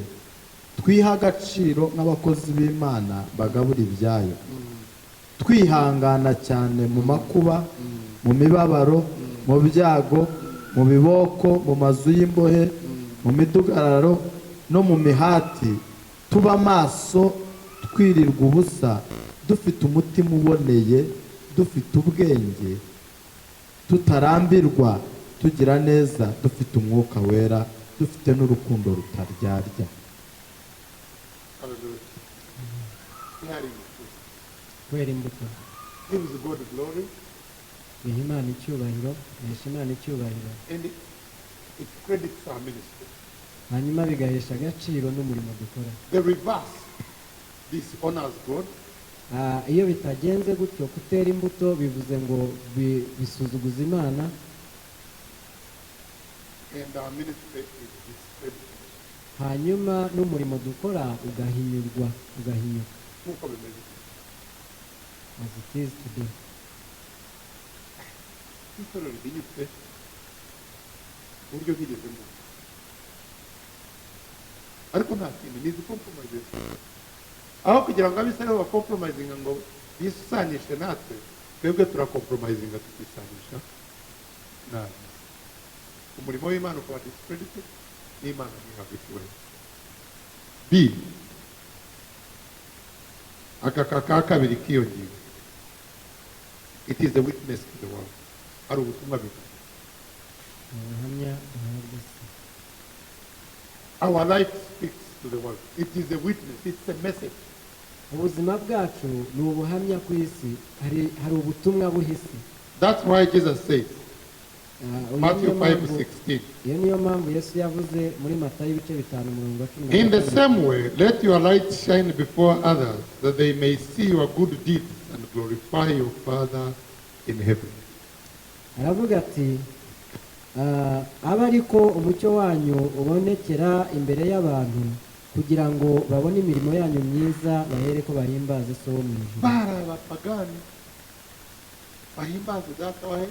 twiha agaciro nk'abakozi b'Imana bagabura ibyayo, twihangana cyane mu makuba, mu mibabaro, mu byago, mu biboko, mu mazu y'imbohe, mu midugararo no mu mihati, tuba maso, twirirwa ubusa, dufite umutima uboneye, dufite ubwenge, tutarambirwa, tugira neza, dufite umwuka wera, dufite n'urukundo rutaryarya. Kwera imbuto gives God glory, biha Imana icyubahiro, bihesha Imana icyubahiro, and it credits our ministry. Hanyuma bigahesha agaciro n'umurimo dukora. The reverse dishonors God. Iyo bitagenze gutyo, kutera imbuto bivuze ngo bisuzuguza Imana, and our ministry is discredited. Hanyuma n'umurimo dukora ugahinyurwa, ugahinyuka. Nk'uko bimeze. As it is today. Itorero rihinyutse uburyo ntigeze mbona. Ariko nta kintu nizi compromises. Aho kugira ngo abisirayeli bakompromisinga ngo bisanishe natwe, twebwe turakompromisinga tukisanisha Nabi, umurimo w'Imana ukaba discredited, n'Imana ntihabwe icyubahiro. B, aka ka kabiri k'iyo ngingo, it is a witness to the world. Hari ubutumwa bivuga. Ubuhamya buhabwa isi. Our life speaks to the world. It is a witness. It's a message. Ubuzima bwacu ni ubuhamya ku isi, hari ubutumwa buhisi. That's why Jesus says, Ah, uyu Matthew niyo mpamvu- 5:16. Iyo niyo mpamvu Yesu yavuze muri Matayo ibice 5 umurongo wa cumi na In the gatandatu. same way, let your light shine before others, that they may see your good deeds and glorify your Father in heaven. Aravuga ati, abe ariko umucyo wanyu ubonekera imbere y'abantu, kugira ngo babone imirimo yanyu myiza, bahere ko bahimbaze So wo mu ijuru. Bari abapagani bahimbaze Data wahe.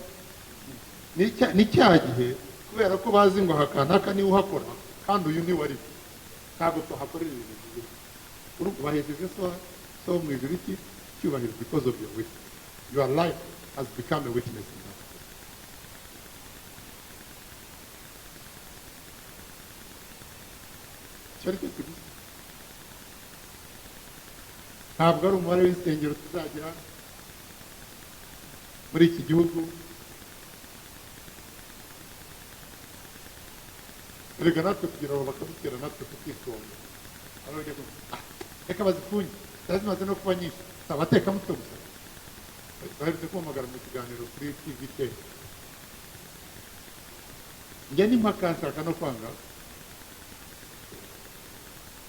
Ni cya gihe kubera ko bazi ngo aha kanaka niwe uhakora kandi uyu niwe ari, ntabwo tuhakorera ibintu byiza. Urumva bahesheje So wo mu ijuru iki cyubahiro because of your witness. Your life has become a witness in that. Icyo ari cyo kiguzi. Ntabwo ari umubare w'insengero tuzagira muri iki gihugu. Erega natwe kugira ngo bakadutera natwe tukitonda. Aho bajya kuvuga, reka bazifunge, zari zimaze no kuba nyinshi, si abatekamutwe gusa. Baherutse kumpamagara mu kiganiro kuri TVT. Njya n'impaka nshaka no kwanga,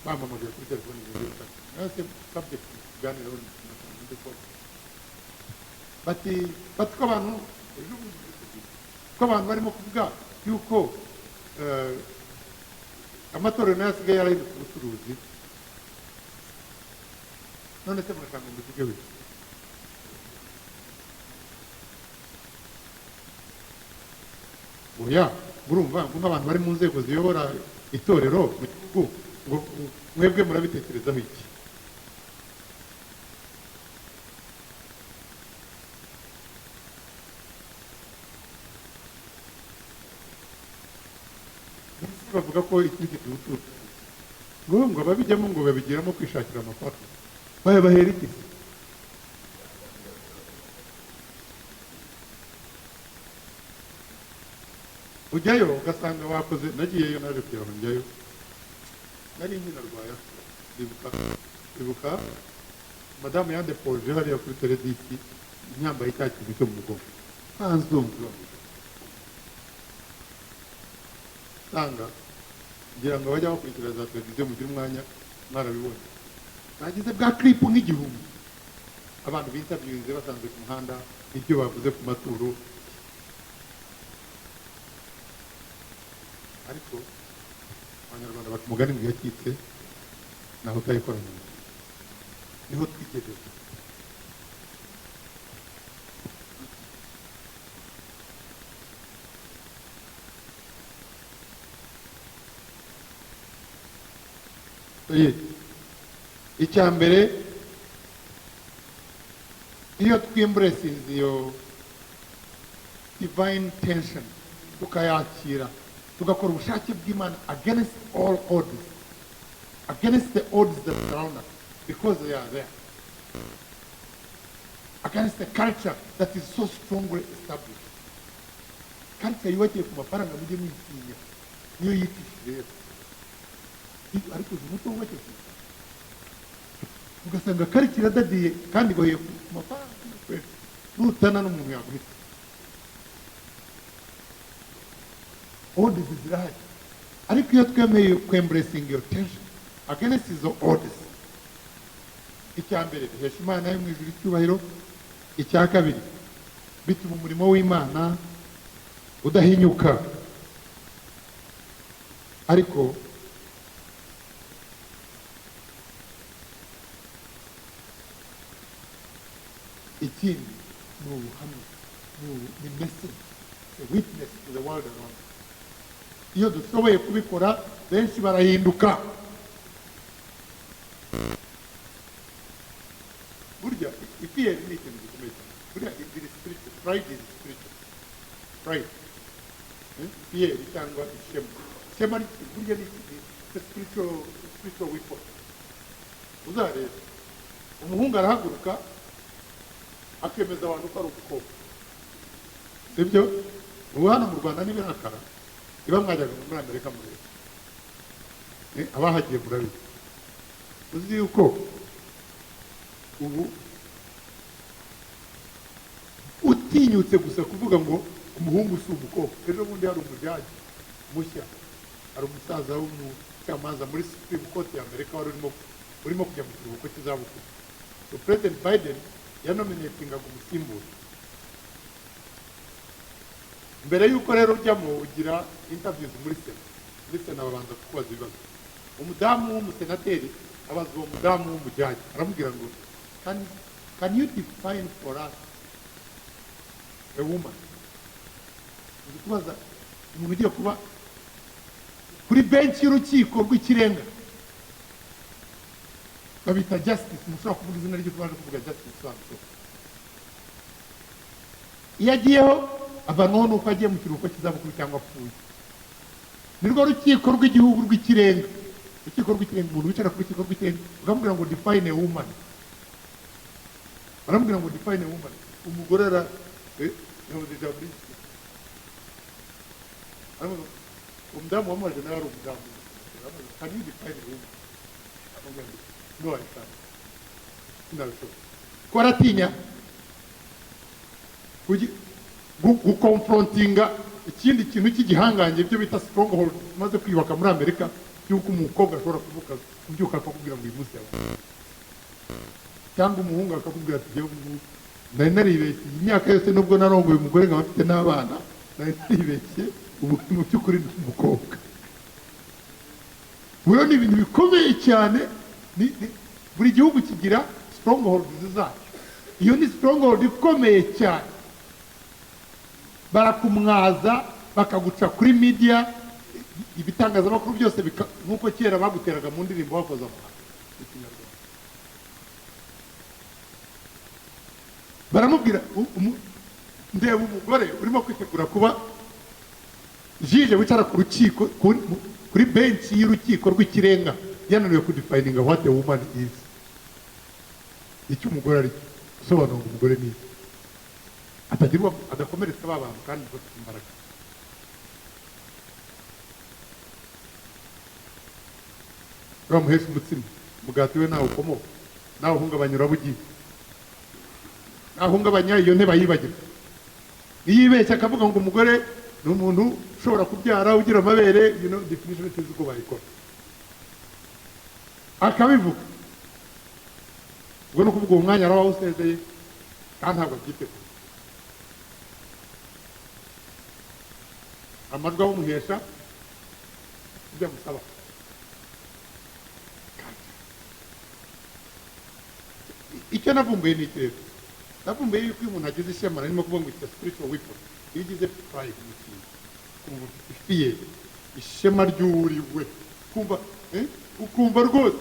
bampamagaye kuri telefoni ngo njye gutanga. Nayo se subject tuganiraho ni ndi kubona. Bati ko abantu, ejo bundi ko abantu barimo kuvuga yuko amatorero nayo asigaye yarahindutse ubucuruzi. None se murashaka ngo mbivuge wese? Oya, murumva ngo nk'abantu bari mu nzego ziyobora itorero mu gihugu, ngo mwebwe murabitekerezaho iki? Bavuga ko iki gitutu ngo ababijyamo ngo babigiramo kwishakira amafaranga, bayabahera iki? Ujyayo ugasanga bakoze. Nagiyeyo naje kugira ngo njyayo, nari nkinarwaye, ndibuka madamu yandepoje hariya kuri teledisi nyambaye cya kintu cyo mu mugongo, ntanzungu sanga ngira ngo abajya bakurikira za televiziyo mugire umwanya mwarabibonye, bagize bwa clip nk'igihumbi abantu bintabyuze basanze ku muhanda ibyo bavuze ku maturo. Ariko Abanyarwanda baca umugani ngo iyakitse naho utayikora mu ntoki, niho twigejeje. Icya mbere, iyo twembracinze iyo divine tension, tukayakira, tugakora ubushake bw'Imana against all odds, against the odds that surround us, because they are there, against the culture that is so strongly established. Culture yubakiye ku mafaranga, mujye mwitinya, niyo yitishije rero. Ariko uzi umuco wubakiye ku mafaranga, ugasanga culture iradadiye kandi igoheye ku mafaranga, nutana n'umuntu yaguhita. Odds zirahari, ariko iyo twemeye kwembracinga iyo tension against izo odds, icya mbere bihesha Imana yo mu ijuru icyubahiro, icya kabiri bituma umurimo w'Imana udahinyuka. Ariko ikindi ni ubuhamya, ni message, a witness to the world around. Iyo dushoboye kubikora benshi barahinduka. Burya ifiyeri ni ikintu gikomeye cyane. Burya it is spiritual. Pride is spiritual. Pride. Fierté cyangwa ishema. Ishema ni burya ni spiritual weapon. Uzareba umuhungu arahaguruka akemeza abantu ko ari umukobwa, sibyo? Ubu hano mu Rwanda ntibirakara. Iba mwajyaga muri Amerika murebe, abahagiye murabizi. Uzi yuko ubu utinyutse gusa kuvuga ngo umuhungu si umukobwa. Ejo bundi hari umujudge mushya, hari umusaza w'umucamanza muri Supreme Court ya Amerika wari urimo kujya mu kiruhuko cy'izabukuru. So President Biden yanominatingaga umusimbura. Mbere y'uko rero ujyamo ugira interviews muri Sena. Muri Sena babanza kukubaza ibibazo. Umudamu w'umusenateri abaza uwo mudamu w'umujudge, aramubwira ngo can you define for us a woman?" Uzi kubaza umuntu ugiye kuba kuri benshi y'urukiko rw'ikirenga, babita justice, mushobora kuvuga izina rye tubanje kuvuga justice so. Iyo agiyeho avanwaho nuko agiye mu kiruhuko cy'izabukuru cyangwa apfuye. Nirwo rukiko rw'igihugu rw'ikirenga, urukiko rw'ikirenga. Umuntu wicara ku rukiko rw'ikirenga ukamubwira ngo "Define a woman", baramubwira ngo "Define a woman", umugore ara yavuze ijambo ry'iki? Aravuga, umudamu wamubaje nawe ari umudamu. Aramubaza, "Can you define a woman?" Aramubwira ngo "No, I can't, sinabishobora." Ko aratinya guconfrontinga ikindi kintu cy'igihangange, ibyo bita stronghold imaze kwiyubaka muri Amerika, y'uko umukobwa ashobora kuvuka kubyuka akakubwira ngo uyu munsi yabaye, cyangwa umuhungu akakubwira ati "Jyewe ubu nari naribeshye iyi myaka yose, nubwo narongoye umugore nkaba mfite n'abana, nari naribeshye, ubu mu by'ukuri ni umukobwa." Ubu rero ni ibintu bikomeye cyane. Buri gihugu kigira stronghold zacyo. Iyo ni stronghold ikomeye cyane. Barakumwaza, bakaguca kuri media, ibitangazamakuru byose, nk'uko kera baguteraga mu ndirimbo bakoze amahanga mu Kinyarwanda. Baramubwira ndeba umugore urimo kwitegura kuba juge wicara ku rukiko, kuri benshi y'urukiko rw'ikirenga, yananiwe kudefininga what a woman is, icyo umugore ari cyo, gusobanura ngo umugore ni iki, atagirwa adakomeretsa ba bantu kandi bafite imbaraga. Uramuhesha umutsima, umugati we ntawe ukomoka, nawe uhungabanya urabugiye, nahungabanya iyo ntebe ayibagirwa. Iyo yibeshya akavuga ngo umugore ni umuntu ushobora kubyara, ugira amabere, definition tuzi uko bayikora, akabivuga, ubwo ni ukuvuga uwo mwanya araba awusezeye kandi ntabwo abyiteguye. Amajwi awumuhesha ibyo amusaba. Icyo navumbuye ni iki rero? Navumbuye yuko iyo umuntu agize ishema, narimo kuvuga ngo it's a spiritual weapon, iyo ugize pride mu kintu, kumva ufite fierté, ishema ry'uriwe, kumva ukumva rwose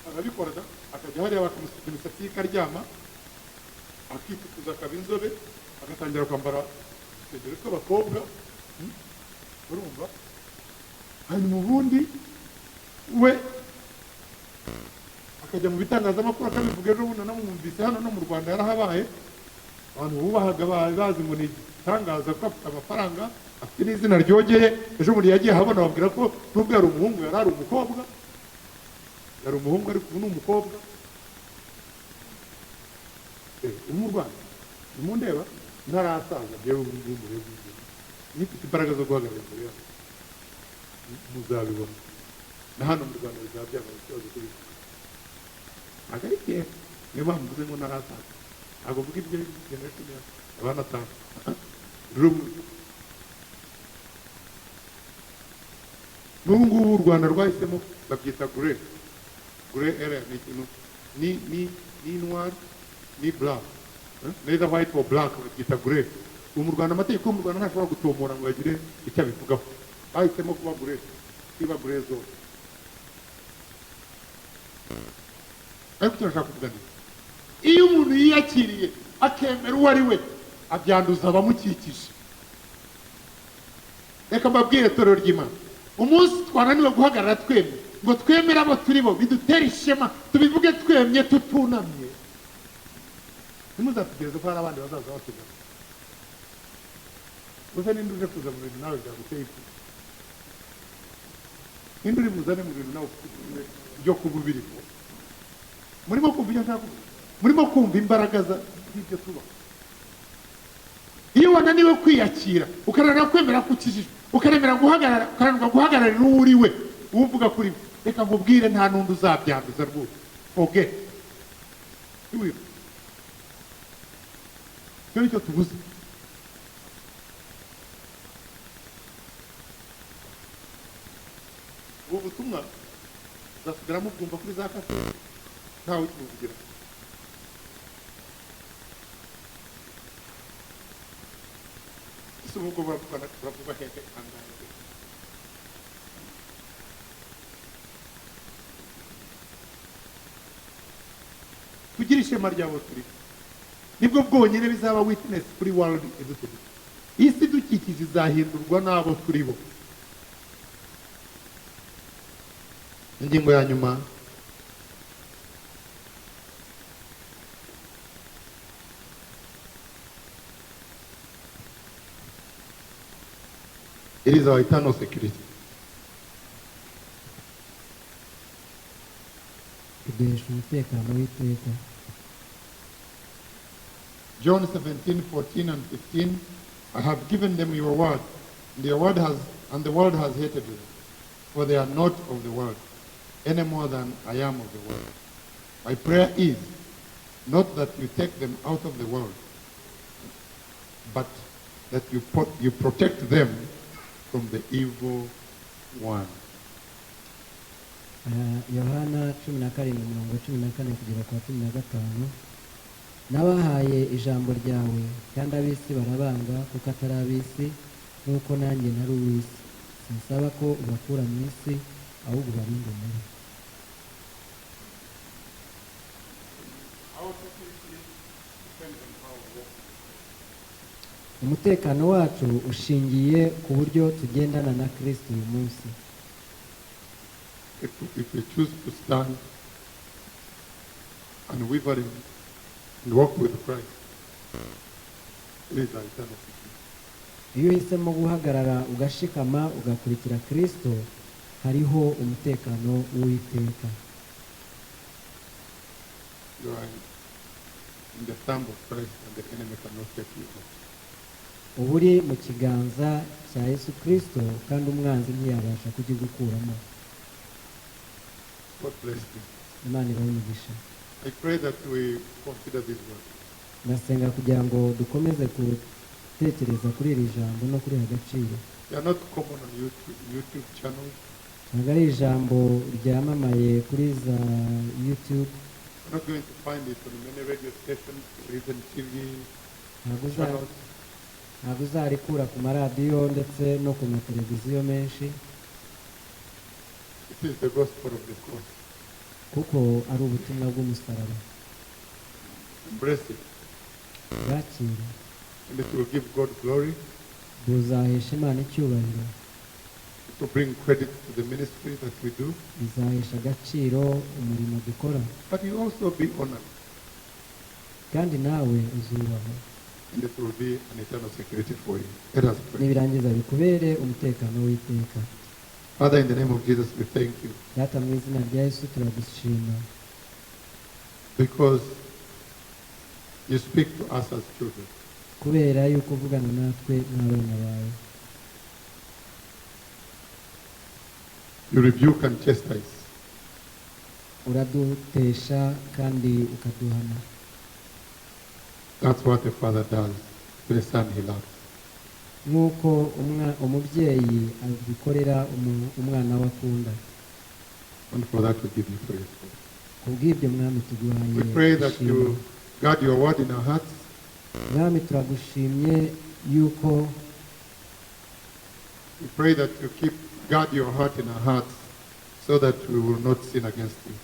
arabikora da, akajya hariya bakamusuka imisatsi ye ikaryama, akitukuza akaba inzobe, agatangira kwambara udusengeri tw'abakobwa, urumva? Hanyuma ubundi we akajya mu bitangazamakuru akabivuga. Ejo bundi namwumvise hano no mu Rwanda yarahabaye, abantu bubahaga bazi ngo ni igitangaza ko afite amafaranga, afite n'izina ryogeye. Ejo bundi yagiye ahabona babwira ko nubwo yari umuhungu yari ari umukobwa, yari umuhungu ariko ubu ni umukobwa. Ubu mu Rwanda nimundeba ntarasaza, njyewe ubu ngubu murebe ubu ngubu nifite imbaraga zo guhagarara imbere yanyu, muzabibona. Na hano mu Rwanda bizaba byabaye ikibazo kuri ntabwo ari kera. Niyo mpamvu mvuze ngo ntarasaza, ntabwo mvuga ibyo generation ya abana atanu. N'ubu ngubu u Rwanda rwahisemo, babyita grey, grey area. Ni ikintu ni noir ni black, neither white or black, babyita grey. Ubu mu Rwanda amategeko yo mu Rwanda ntashobora gutomora ngo agire icyo abivugaho. Bahisemo kuba grey, kwiba grey zone. Ariko icyo nashaka kuvuga ni iyo umuntu yiyakiriye akemera uwo ari we, abyanduza abamukikije. Reka mbabwire, torero ry'Imana, umunsi twananiwe guhagarara twemye ngo twemere abo turi bo, bidutere ishema, tubivuge twemye tutunamye, ntimuzategereze ko hari abandi bazaza batugana. Gusa ninde uje kuza mu bintu nawe byaguteye ipfunwe? Ninde uri buzane mu bintu nawe ufite ipfunwe ryo kuba ubirimo? Murimo kumva icyo nshaka kuvuga? Murimo kumva imbaraga z'ibyo tuba? Iyo wananiwe kwiyakira, ukananira kwemera ko ukijijwe, ukanemera guhagarara, ukananirwa guhagararira uwo uri we, uvuga kuri we, reka nkubwire, nta n'undi uzabyanduza rwose. Forget it. Icyo nicyo tubuze. Ubu butumwa uzasigaramo ubwumva kuri za kasete, ntawe ukibuvugira. Ese ubwo buravuga hehe angahe? Tugire ishema ryabo turi, nibwo bwonyine bizaba witness kuri world idutegeka. Isi idukikije izahindurwa n'abo turi bo. Ingingo ya nyuma, it is our eternal security. Biduhesha umutekano w'iteka. John 17, 14 and 15, I have given them your word, and your word has, and the world has hated them, for they are not of the world, any more than I am of the world. My prayer is not that you take them out of the world, but that you protect them from the evil one. Yohana 17 umurongo 14 kugera ku wa 15: Nabahaye ijambo ryawe, kandi ab'isi barabanga kuko atari ab'isi, nk'uko nanjye ntari uw'isi. Sinsaba ko ubakura mu isi, ahubwo ubarinde umubi. Our security depends on how we walk. Umutekano wacu ushingiye ku buryo tugendana na Kristo uyu munsi. If we choose to stand unwavering and walk with Christ, it is our eternal security. Iyo uhisemo guhagarara ugashikama ugakurikira Kristo, hariho umutekano w'Uwiteka. You are in the thumb of Christ and the enemy cannot take you out. Uba uri mu kiganza cya Yesu Kristo, kandi umwanzi ntiyabasha kukigukuramo. God bless you. Imana ibahe umugisha. I pray that we consider this word. Ndasenga kugira ngo dukomeze gutekereza kuri iri jambo no kuriha agaciro. They are not common on YouTube channels. Ntabwo ari ijambo ryamamaye kuri za YouTube. You're not going to find it on many radio stations or even TV channels. Ntabwo uzarikura ku maradiyo ndetse no ku mateleviziyo menshi. It is the gospel of the cross. Kuko ari ubutumwa bw'umusaraba. Embrace it, Bwakire, and it will give God glory. Buzahesha Imana icyubahiro. It will bring credit to the ministry that we do. Bizahesha agaciro umurimo dukora. But you also be honored, Kandi nawe uzubahwa, and it will be an eternal security for you. Let us pray. Nibirangiza bikubere umutekano w'iteka. Father, in the name of Jesus, we thank you Data, mu izina rya Yesu turagushima, because you speak to us as children. Kubera yuko uvugana natwe nk'abana bawe. You rebuke and chastise. Uradutesha kandi ukaduhana. That's what a father does to the son he loves. Nk'uko umubyeyi abikorera umwana we akunda. And for that we give you praise. Kubw'ibyo, Mwami, tuguhaye We pray that ishimwe. You guard your word in our hearts. Mwami, turagushimye yuko We pray that you keep guard your heart in our hearts so that we will not sin against you.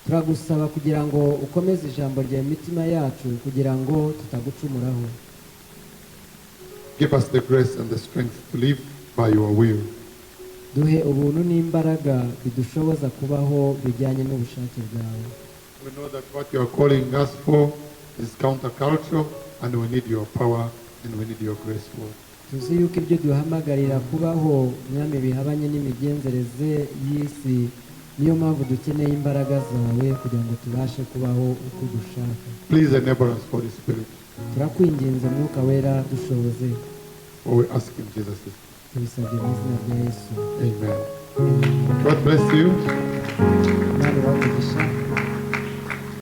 Turagusaba kugira ngo ukomeze ijambo ryawe mu mitima yacu kugira ngo tutagucumuraho. Give us the grace and the strength to live by your will. Duhe ubuntu n'imbaraga bidushoboza kubaho bijyanye n'ubushake bwawe. We know that what you are calling us for is countercultural, and we need your power and we need your grace, Lord. Tuzi yuko ibyo duhamagarira kubaho, Mwami, bihabanye n'imigenzereze y'isi. Niyo mpamvu dukeneye imbaraga zawe kugira ngo tubashe kubaho uko dushaka. Please enable us, Holy Spirit, Turakwinginze, Mwuka Wera, dushoboze. For we ask in Jesus' name. Tubisabye mu izina rya Yesu. Amen. God bless you.